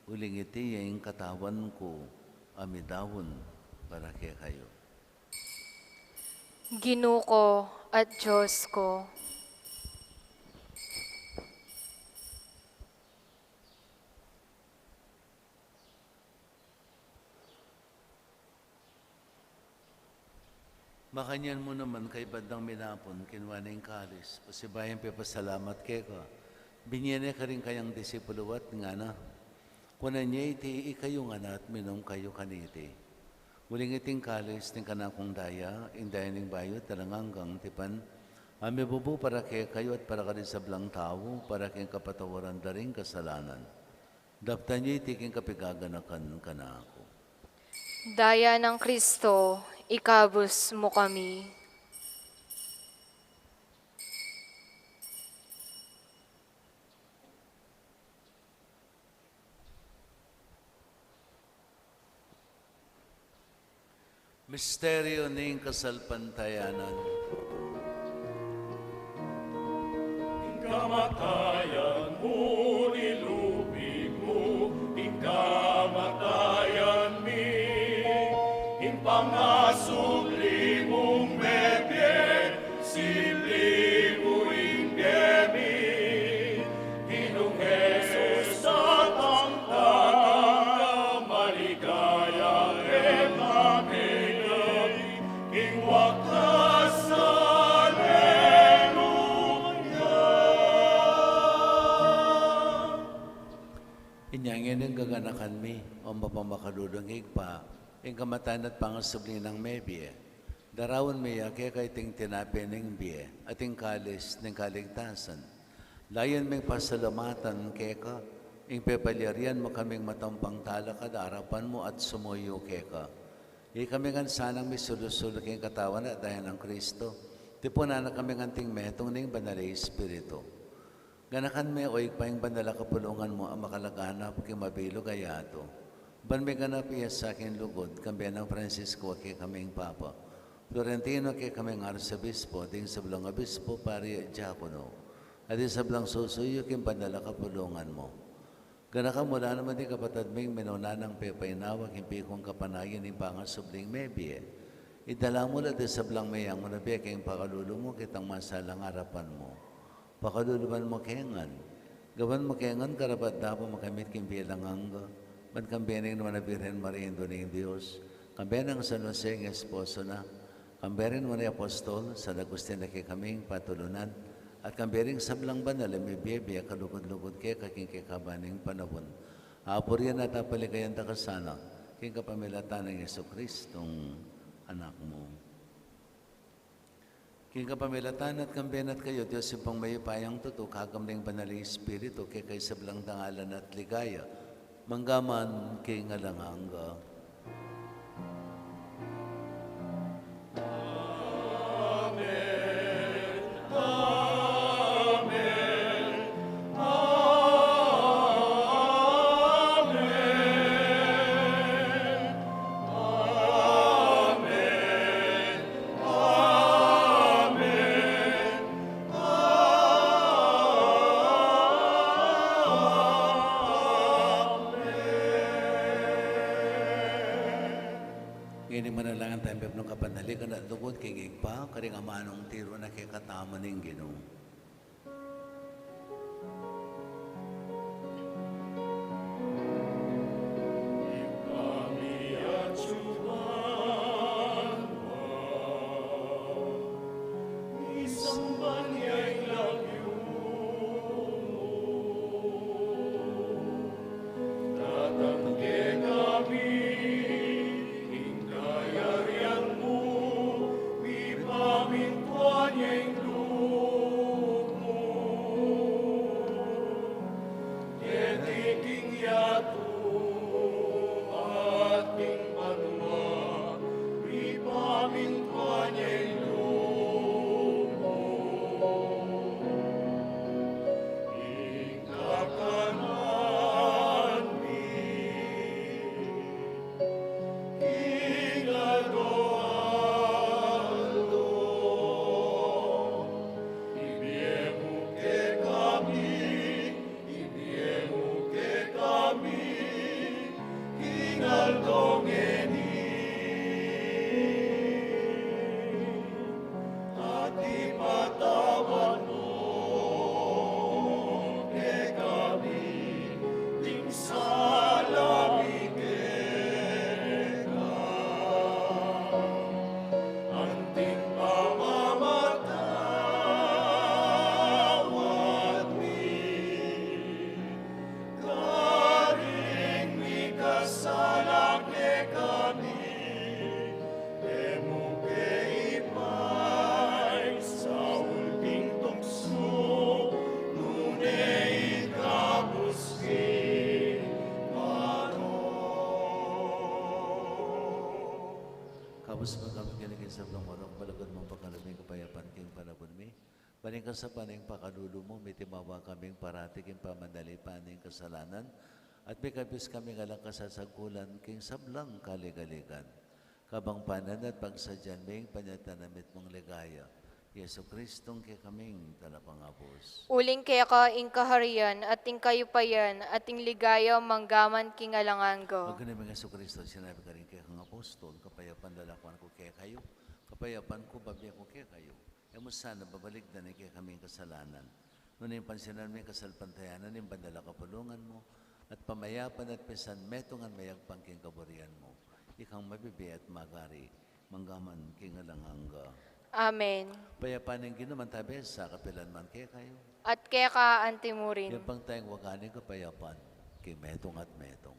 Uling iti ya ing katawan ku a midaun para kekayu. Ginu ku at Dios ku. Makanyan mu naman, kaybat dang minapun, kinua ne ing kalis, pasibayu yang pepasalamat keka, binie ne karing kayang disipulu at ngana: Kunan ye iti ikayu ngan at minum kayu kaniti. Uling iti ing kalis ning kanakung daya, ing daya ning bayu at alang anggang tipan, a mibubu para kekayu at para karing sablang tau, para king kapatawaran da ring kasalanan. Daptan ye iti king kapigaganakan kanaku. Daya nang Kristo, ikabus mu kami. Misteryu ning kasalpantayanan. Kamatayan mu, nilupig mu ing kamatayan mi, ing pangasubli mung mebie, sibli mu ing bie mi. Ginung Jesus, datang ka, maligaya e kami king wakas. Aleluya. Inya ngeni gaganakan mi, O mapamakalulung Ibpa, ing kamatayan at pangasubli nang mebie, daraun mi ya keka iting tinape ning bie at ing kalis ning kaligtasan. Layun ming pasalamatan keka ing pepalyarian mu kaming matampang talakad arapan mu at sumuyu keka. Ikami ngan sanang misulu-sulu king katawan at daya nang Kristo, tipunan na kaming anting metung ning Banal a Espiritu. Ganakan me, O Ibpa, ing banal a kapulungan mu a makalaganap king mabilug a yatu. Ban miganap ya sa king lugud, kambe nang Francisco a kekaming Papa, Florentino a kekaming Arsobispo, ding sablang obispo, pari at diakono, at ding sablang susuyu king banal a kapulungan mu. Ganakan mu la naman ding kapatad ming minuna nang pepainawa king pikung kapanayan ning pangasubling mebie. Idala mu la ding sablang meyang mu na bie king pakalulu mu, kitang masalang arapan mu. Pakaluluan mu ke ngan. Gawan mu ke ngan karapat-dapat makamit king bie alang angga, ban kambe na ning nuan a Birhen Maria, Indu ning Dios, kambe nang San Jose ing esposo na, kambe ring nuan a apostol, San Agustin a kekaming patulunan, at kambe ring sablang banal a mibie-bie kalugud-lugud keka king kekaban ning panaun. Apurian at apaligayan da ka sana, king kapamilatan nang Jesucristong Anak mu. King kapamilatan na at kambe na at kayu, Dios Ibpang mayupayang tutu, kagamit ning Banal a Espiritu, keka ing sablang dangalan at ligaya, mangga man king alang angga. Amen. Amen. Amen. Amen. Amen. Ngeni manalangin tamu king kapanaligan at lugud king Ibpa, karing amanung tiru na kekatamu ning Ginu. Isamban ya ing lagyu mu. Datang kekami ing kayarian mu, mipamintuan ya ing lub mu keti king yatu at king banua, mipamintuan ya ing lub mu. Ing kakanan mi king aldo-aldo, ibie mu kekami, ibie mu kekami king aldo ngeni, at ipatawad mu kekami ding sala mi keka, anting pamamatawad mi karing mikasala kekami. E mu ke ipaisaul king tuksu, nune ikabus king marok. Ikabus mu kami king sablang marok, malugud mung pakalubi, kapayapan king panaun mi. Ban king kasapan ning pakalulu mu, mitimawa kaming parati king pamanalipan ning kasalanan, at mikabus kaming alang kasasagkulan king sablang kaligaligan. Kabang panan at pagsadyan mi ing panyatang na mitmung ligaya, Jesucristo, ing kekaming talapangabus. Uling keka ing kaharian at ing kayupayan at ing ligaya manggaman king alang angga. Magkanaming Jesucristo, sinabi karing kekang apostol, kapayapan lakuan ku kekayu, kapayapan ku bibie ku kekayu. E mu sana babalikdan ing kekaming kasalanan, nune pansinan me ing kasalpantayanan ning banal a kapulungan mu, at pamayapan at pisan metungan mayagpang king kaburian mu. Ikang mabibie at magari manggaman king alang angga. Amen. Kapayapan ning Ginu manatili sa kapilan man kekayu. At keka anti mu rin. Yapang tayang waga ning kapayapan king metung at metung.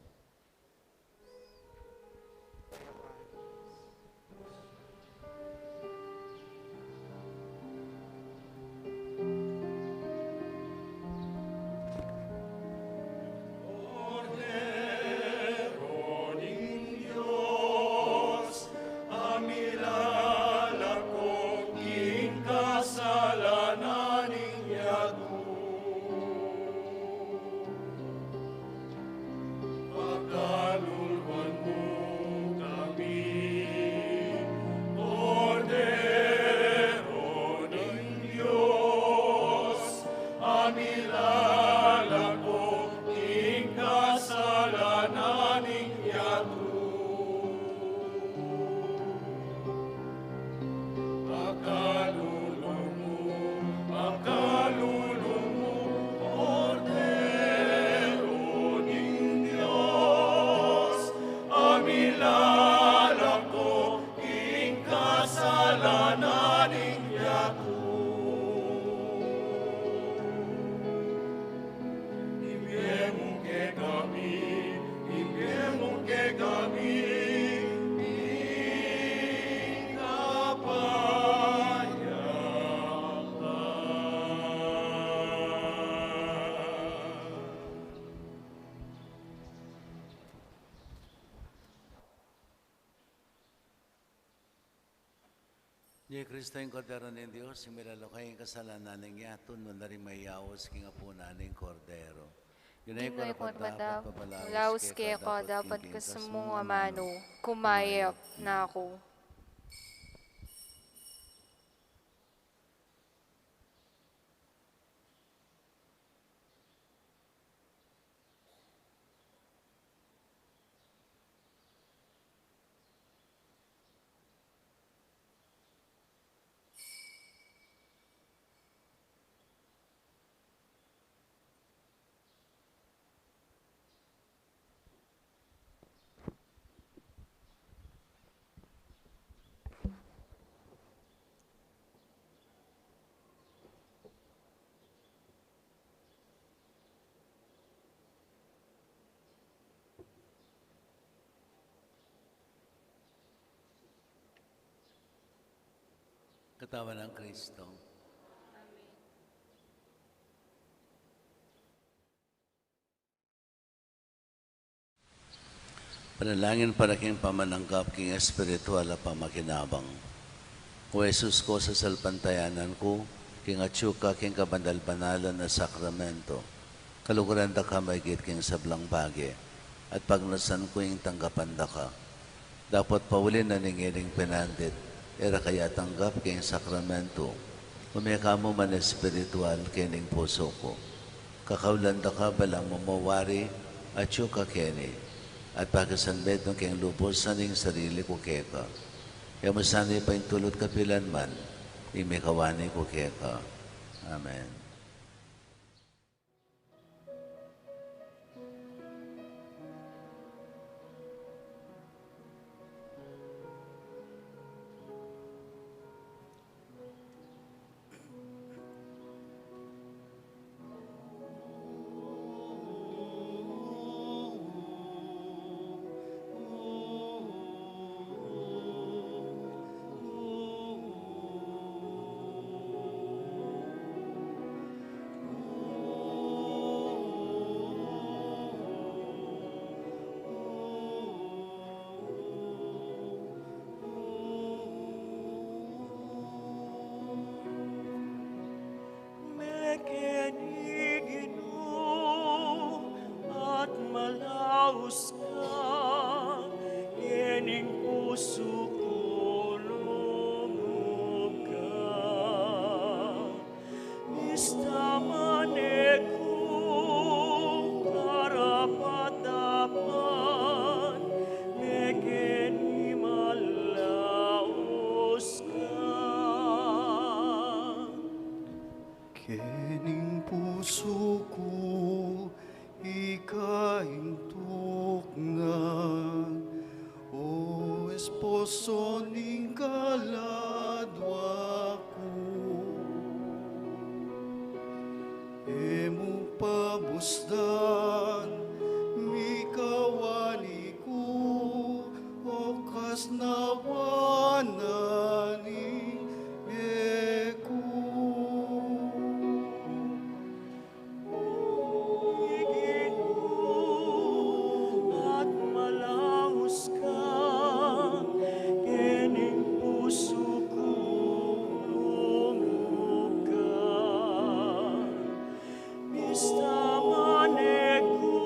Kordero ning Dios, a milalako king kasalanan ning yatu. Pakaluluan mu kami, Kordero ning Dios, a milalako king kasalanan ning yatu. Pakalulu mu, pakalulu mu, Kordero ning Dios, a milalako king kasalanan ning yatu. Ibie mu kekami, ibie mu kekami ing kapayapam. Ini i Kristo, ing Kordero ning Dios, ing milalako king kasalanan ning yatu. Nuan la ring mayaus king apunan ning Kordero. Ginu, e ku karapat-dapat pamalaus keka, dapot king kekamu amanu, kumayap na ku. Katawan nang Kristo. Panalangin para king pamananggap king espiritual a pamakinabang. O Jesus ku, sasalpantayanan ku king atyu ka king kabanal-banalan a sakramento. Kaluguran da ka maigit king sablang bage, at pagnasan ku ing tanggapan da ka. Dapot pauli na ning iling pinandit, e ra ka ya tanggap king sakramento, ume ka mu man espiritual king pusu ku. Kakaulan da ka balang mamawari, atyu ka keni, at pakisanmetung king lubus ing sarili ku keka. E mu sana ipaintulut kapilan man ing mikawani ku keka. Amen. Mekeni Ginu at malaus ka, kening pusu ku lugud ka. Ika ing tuknang, o esposo ning kaladwa ku. E mu pamusdan, mikawani ku, o kasnawanan ning bie ku. At malaus ka, keni ing pusu ku lumuhub ka. Pista man e ku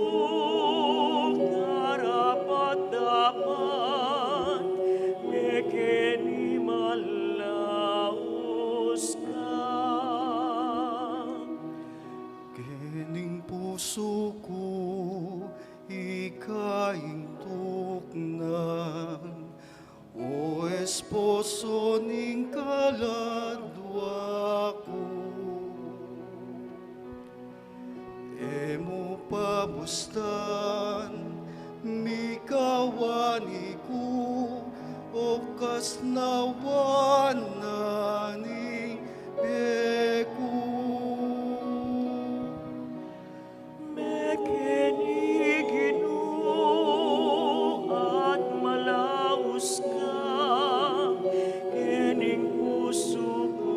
karapat-dapat, mekeni malaus ka. Keni ing pusu ku, ika ing tuknang, o esposo ning kaladwa ku. E mu pamusdan, mikawani ku, o kasnawanan ning bie ku. Mekeni Ginu at malaus ka, keni ing pusu ku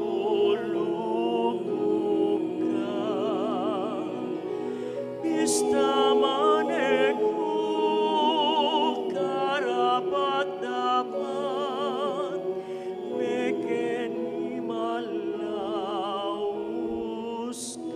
lumuhub ka. Pista man e ku karapat-dapat, mekeni malaus ka.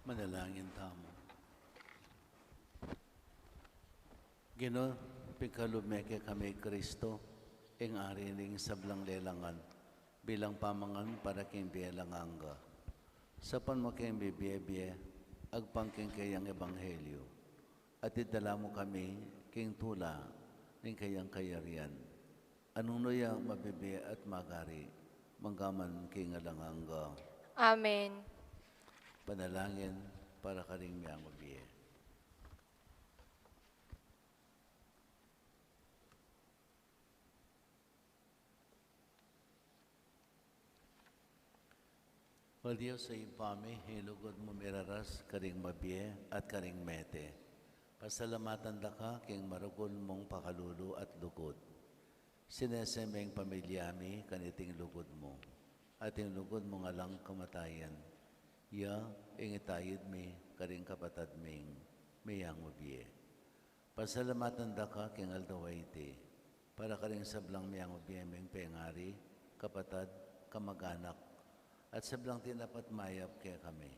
Manalangin tamu. Ginu, pigkalub me kekami i Kristo, ing Ari ning sablang lelangan, bilang pamangan para king bie alang angga. Saupan mu keng mibie-bie, agpang king keyang ebanghelyu, at idala mu kami king tula ning keyang kayarian, a nung nu ya mabibie at magari, mangga man king alang angga. Amen. Panalangin para karing miyang mabie. O Dios a Ibpa mi, ing lugud mu miraras karing mabie at karing mete. Pasalamatan da ka king maragul mung pakalulu at lugud. Sinese me ing pamilya mi kaniting lugud mu, at ing lugud mung alang kamatayan, ya ing itayud mi karing kapatad ming meyang mabie. Pasalamatan da ka king aldo a iti, para karing sablang meyang mabie ming pengari, kapatad, kamag-anak, at sablang tinapat mayap kekami.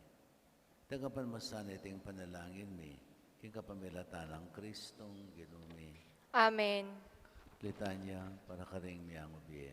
Tanggapan mu sana iting panalangin mi, king kapamilatan nang Kristong Ginu mi. Amen. Litanya para karing meyang mabie.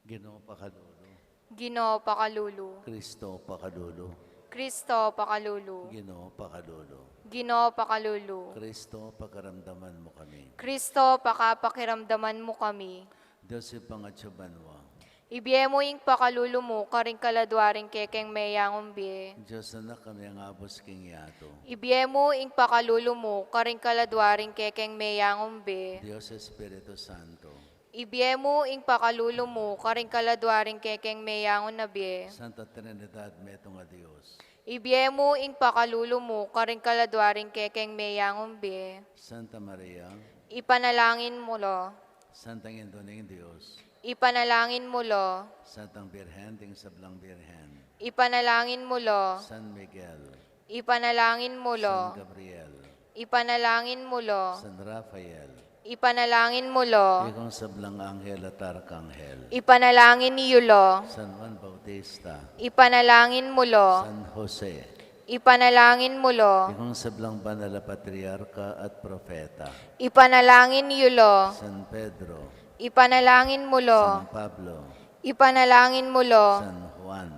Ginu, pakalulu. Ginu, pakalulu. Kristo, pakalulu. Kristo, pakalulu. Ginu, pakalulu. Ginu, pakalulu. Kristo, pakiramdaman mu kami. Kristo, pakapakiramdaman mu kami. Dios Ibpang atsu banua, ibie mu ing pakalulu mu karing kaladua ring kekeng meyang mabie. Dios Anak a mengabus king yatu, ibie mu ing pakalulu mu karing kaladua ring kekeng meyang mabie. Dios Espiritu Santo, ibie mu ing pakalulu mu karing kaladua ring kekeng meyang mabie. Santa Trinidad, metung a Dios, ibie mu ing pakalulu mu karing kaladua ring kekeng meyang mabie. Santa Maria, ipanalangin mu lo. Santang Indu ning Dios, ipanalangin mu lo. Santang Birhen ding sablang birhen, ipanalangin mu lo. San Miguel, ipanalangin mu lo. San Gabriel, ipanalangin mu lo. San Rafael, ipanalangin mu lo. Ikong sablang anghel at arkanghel, ipanalangin yu lo. San Juan Bautista, ipanalangin mu lo. San Jose, ipanalangin mu lo. Ikong sablang banal a patriarka at propeta, ipanalangin yu lo. San Pedro, ipanalangin mu lo. San Pablo, ipanalangin mu lo. San Juan,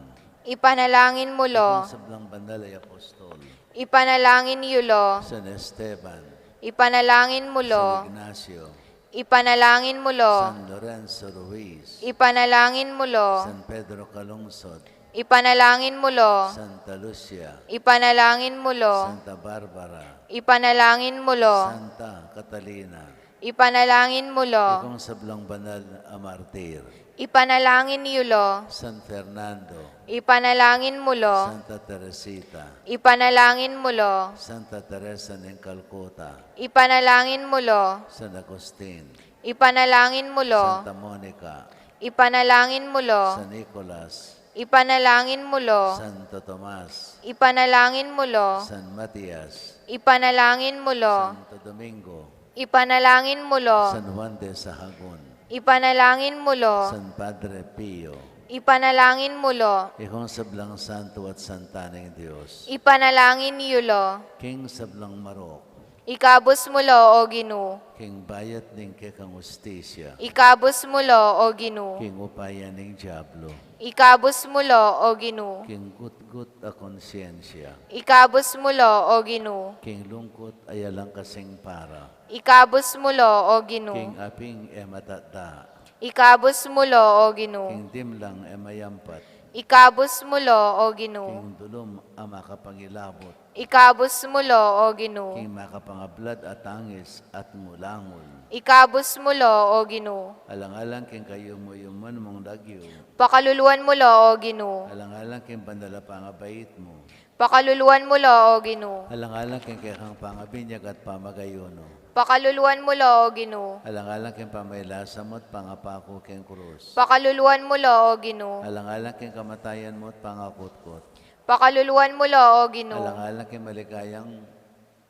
ipanalangin mu lo. Ikong sablang banal a apostol, ipanalangin yu lo. San Esteban, ipanalangin mu lo. San Ignacio, ipanalangin mu lo. San Lorenzo Ruiz, ipanalangin mu lo. San Pedro Calungsod, ipanalangin mu lo. Santa Lucia, ipanalangin mu lo. Santa Barbara, ipanalangin mu lo. Santa Catalina, ipanalangin mu lo. Ikong sablang banal a martir, ipanalangin yu lo. San Fernando, ipanalangin mu lo. Santa Teresita, ipanalangin mu lo. Santa Teresa ning Calcutta, ipanalangin mu lo. San Agustin, ipanalangin mu lo. Santa Monica, ipanalangin mu lo. San Nicolas, ipanalangin mu lo. Santo Tomas, ipanalangin mu lo. San Matias, ipanalangin mu lo. Santo Domingo, ipanalangin mu lo. San Juan de Sahagun, ipanalangin mu lo. San Padre Pio, ipanalangin mu lo. Ikong sablang santo at santa ning Dios, ipanalangin yu lo. King sablang marok, ikabus mu lo, O Ginu. King bayat ning kekang hustisya, ikabus mu lo, O Ginu. King upaya ning diablo, ikabus mu lo, O Ginu. King gutgut a konsyensya, ikabus mu lo, O Ginu. King lungkut a alang kasing para, ikabus mu lo, O Ginu. King aping e matatda, ikabus mu lo, O Ginu. King dimlang e mayampat, ikabus mu lo, O Ginu. King dulum a makapangilabut, ikabus mu lo, O Ginu. King makapangablad a tangis at ngulangul, ikabus mu lo, O Ginu. Alang-alang king kayumu-yuman mung lagyu, pakaluluan mu lo, O Ginu. Alang-alang king banal a pangabait mu, pakaluluan mu lo, O Ginu. Alang-alang king kekang pangabinyag at pamagayunu, pakaluluan mu lo, O Ginu. Alang-alang king pamailasa mu at pangapaku king krus, pakaluluan mu lo, O Ginu. Alang-alang king kamatayan mu at pangakutkut, pakaluluan mu lo, O Ginu. Alang-alang king maligayang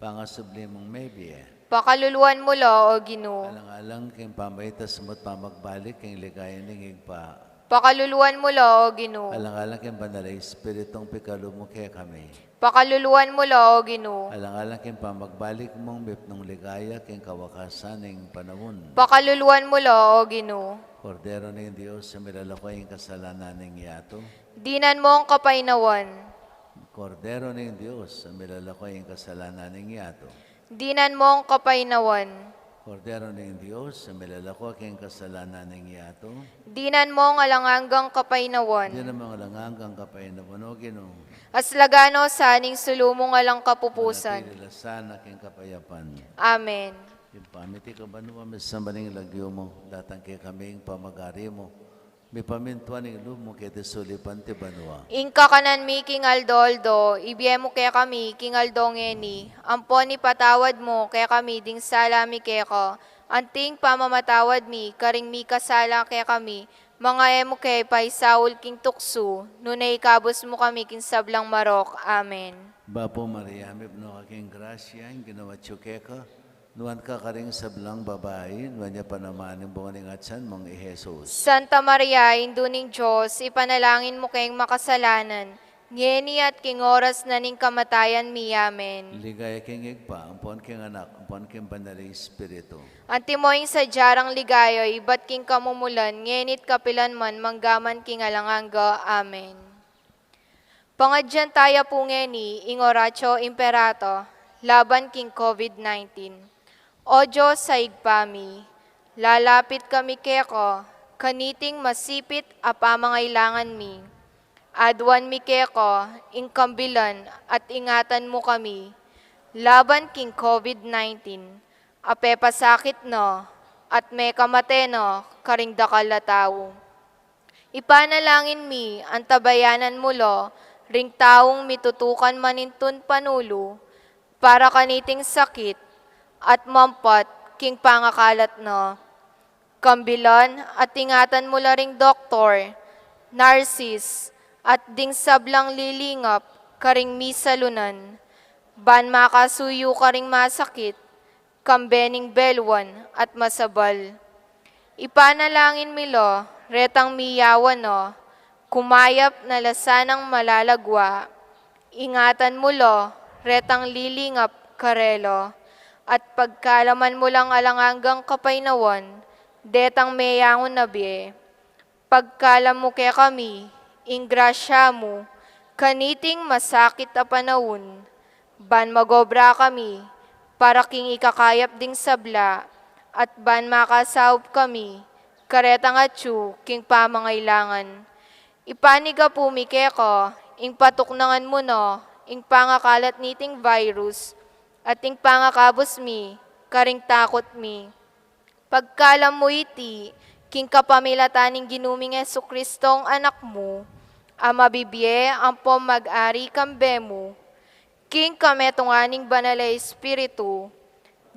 pangasubli mung mebie, pakaluluan mu lo, O Ginu. Alang-alang king pamaitas mu at pamagbalik king ligaya ning Ibpa, pakaluluan mu lo, O Ginu. Alang-alang king Banal a Espiritung pikalub mu kekami, pakaluluan mu lo, O Ginu. Alang-alang king pamagbalik mung mipnung ligaya king kawakasan ning panaun, pakaluluan mu lo, O Ginu. Kordero ning Dios, a milalako king kasalanan ning yatu, dinan mu ing kapaynawan. Kordero ning Dios, a milalako king kasalanan ning yatu, dinan mu ing kapaynawan. Kordero ning Dios, a milalako king kasalanan ning yatu, dinan mu ing alang anggang kapaynawan. Dinan mu ing alang anggang kapaynawan, O Ginu. Aslagan no sa ning sulu mung alang kapupusan. Manatili la sana king kapayapan. Amen. Ing pamiti ka banua, misamban ing lagyu mu, datang kekami ing pamagari mu, Mipamintuan ing lub mu keti sulip anti banua. Ing kakanan mi king aldo-aldo, ibie mu kekami king aldo ngeni, ampon ipatawad mu kekami ding sala mi keka, anti ing pamamatawad mi karing mikasala kekami, manga e mu ke paisaul king tuksu, nune ikabus mu kami king sablang marok. Amen. Bapu Maria, mipnu ka king grasya, ing Ginu atyu keka, nuan ka karing sablang babai, nuan ya pa naman ing bunga ning atsan mung i Jesus. Santa Maria, Indu ning Dios, ipanalangin mu keng makasalanan, ngeni at king oras na ning kamatayan mi. Amen. Ligaya king Ibpa, ampon king Anak, ampon king Banal a Espiritu. Antimo ing sadya rang ligaya, ibat king kamumulan, ngeni't kapilan man, manggaman king alang angga. Amen. Pangadyan taya pu ngeni ing Oratio Imperata laban king COVID nineteen. O Dios a Ibpa mi, lalapit kami keka, kaniting masipit a pamangailangan mi. Aduan mi keka ing kambilan at ingatan mu kami laban king COVID nineteen, a pepasakit na at mekamate na karing dakal a tau. Ipanalangin mi, antabayanan mu la ring taung mitutukan manintun panulu para kaniting sakit at mampat king pangakalat na. Kambilan at ingatan mu la ring doktor, narsis, at ding sablang lilingap karing misalunan, ban makasuyu karing masakit, kambe ning beluan at masabal. Ipanalangin mi la retang miyawan na, kumayap na la sanang malagwa. Ingatan mu la retang lilingap karela, at pagkalaman mu lang alang anggang kapaynawan detang meyangu na bie. Pagkalam mu kekami ing grasya mu kaniting masakit a panaun, ban magobra kami para king ikakayap ding sabla, at ban makasaup kami karetang atyu king pamangailangan. Ipanyawad mi keka ing patuknangan mu na ing pangakalat niting virus, at ing pangakabus mi karing takut mi. Pagkalam mu iti king kapamilatan ning Ginu ming Jesucristong Anak mu, a mabibie ampon mag-ari kambe mu, king kametungan ning Banal a Espiritu,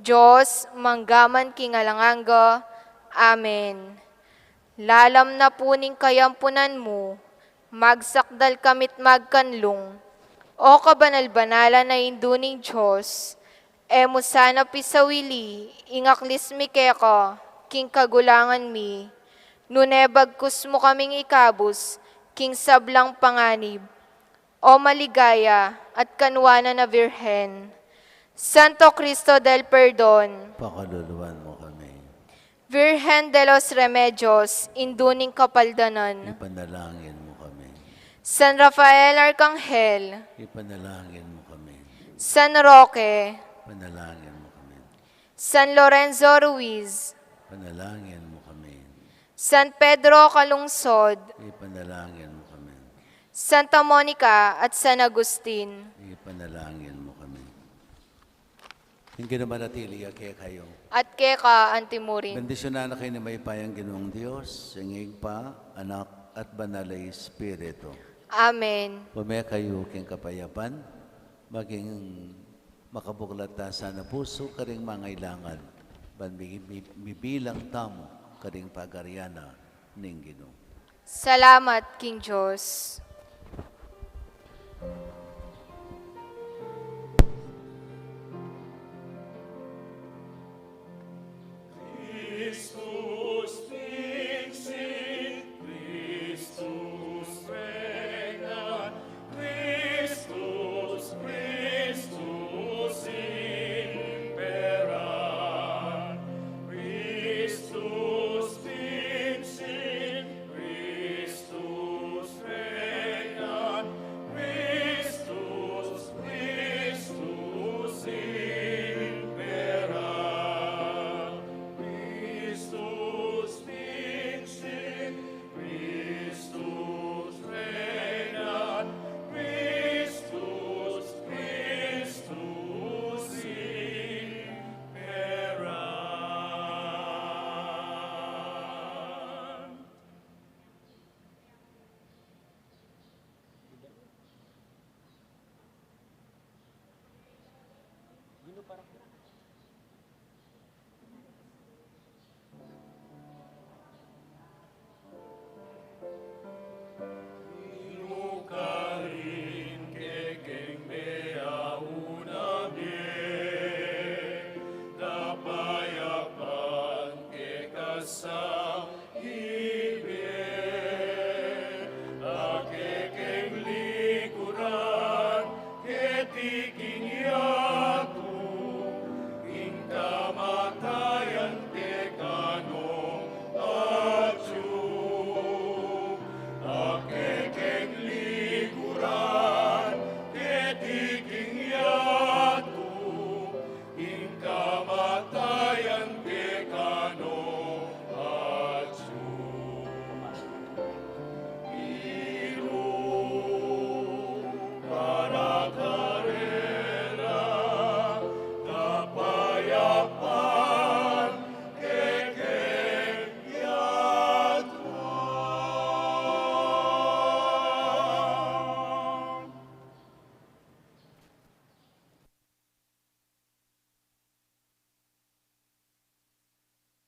Dios, manggaman king alang angga. Amen. Lalam na pu ning kayampunan mu, magsakdal kami't magkanlung. O kabanal-banalan a Indu ning Dios, e mu sana pisawili ing aklis mi keka king kagulangan mi, nune bagkus mu kaming ikabus king sablang panganib. O maligaya at kanuanan a Birhen, Santo Cristo del Perdon, pakaluluan mu kami. Virgen de los Remedios, Indu ning Kapaldanan, ipanalangin mu kami. San Rafael Arkanghel, ipanalangin mu kami. San Roque, ipanalangin mu kami. San Lorenzo Ruiz, ipanalangin mu kami. San Pedro Calungsod, ipanalangin mu kami. Santa Monica at San Agustin, ipanalangin mu kami. Ing Ginu manatili ya kekayu. At keka antimurin. Bendisyunan na kayu ning mayupayang Ginung Dios, ing Ibpa, Anak, at Banal a Espiritu. Amen. Ume kayu king kapayapan, maging makabuklat ta sana pusu karing mangailangan, ban mi-, mi-, mibilang tamu karing pagarian na ning Ginu. Salamat king Dios.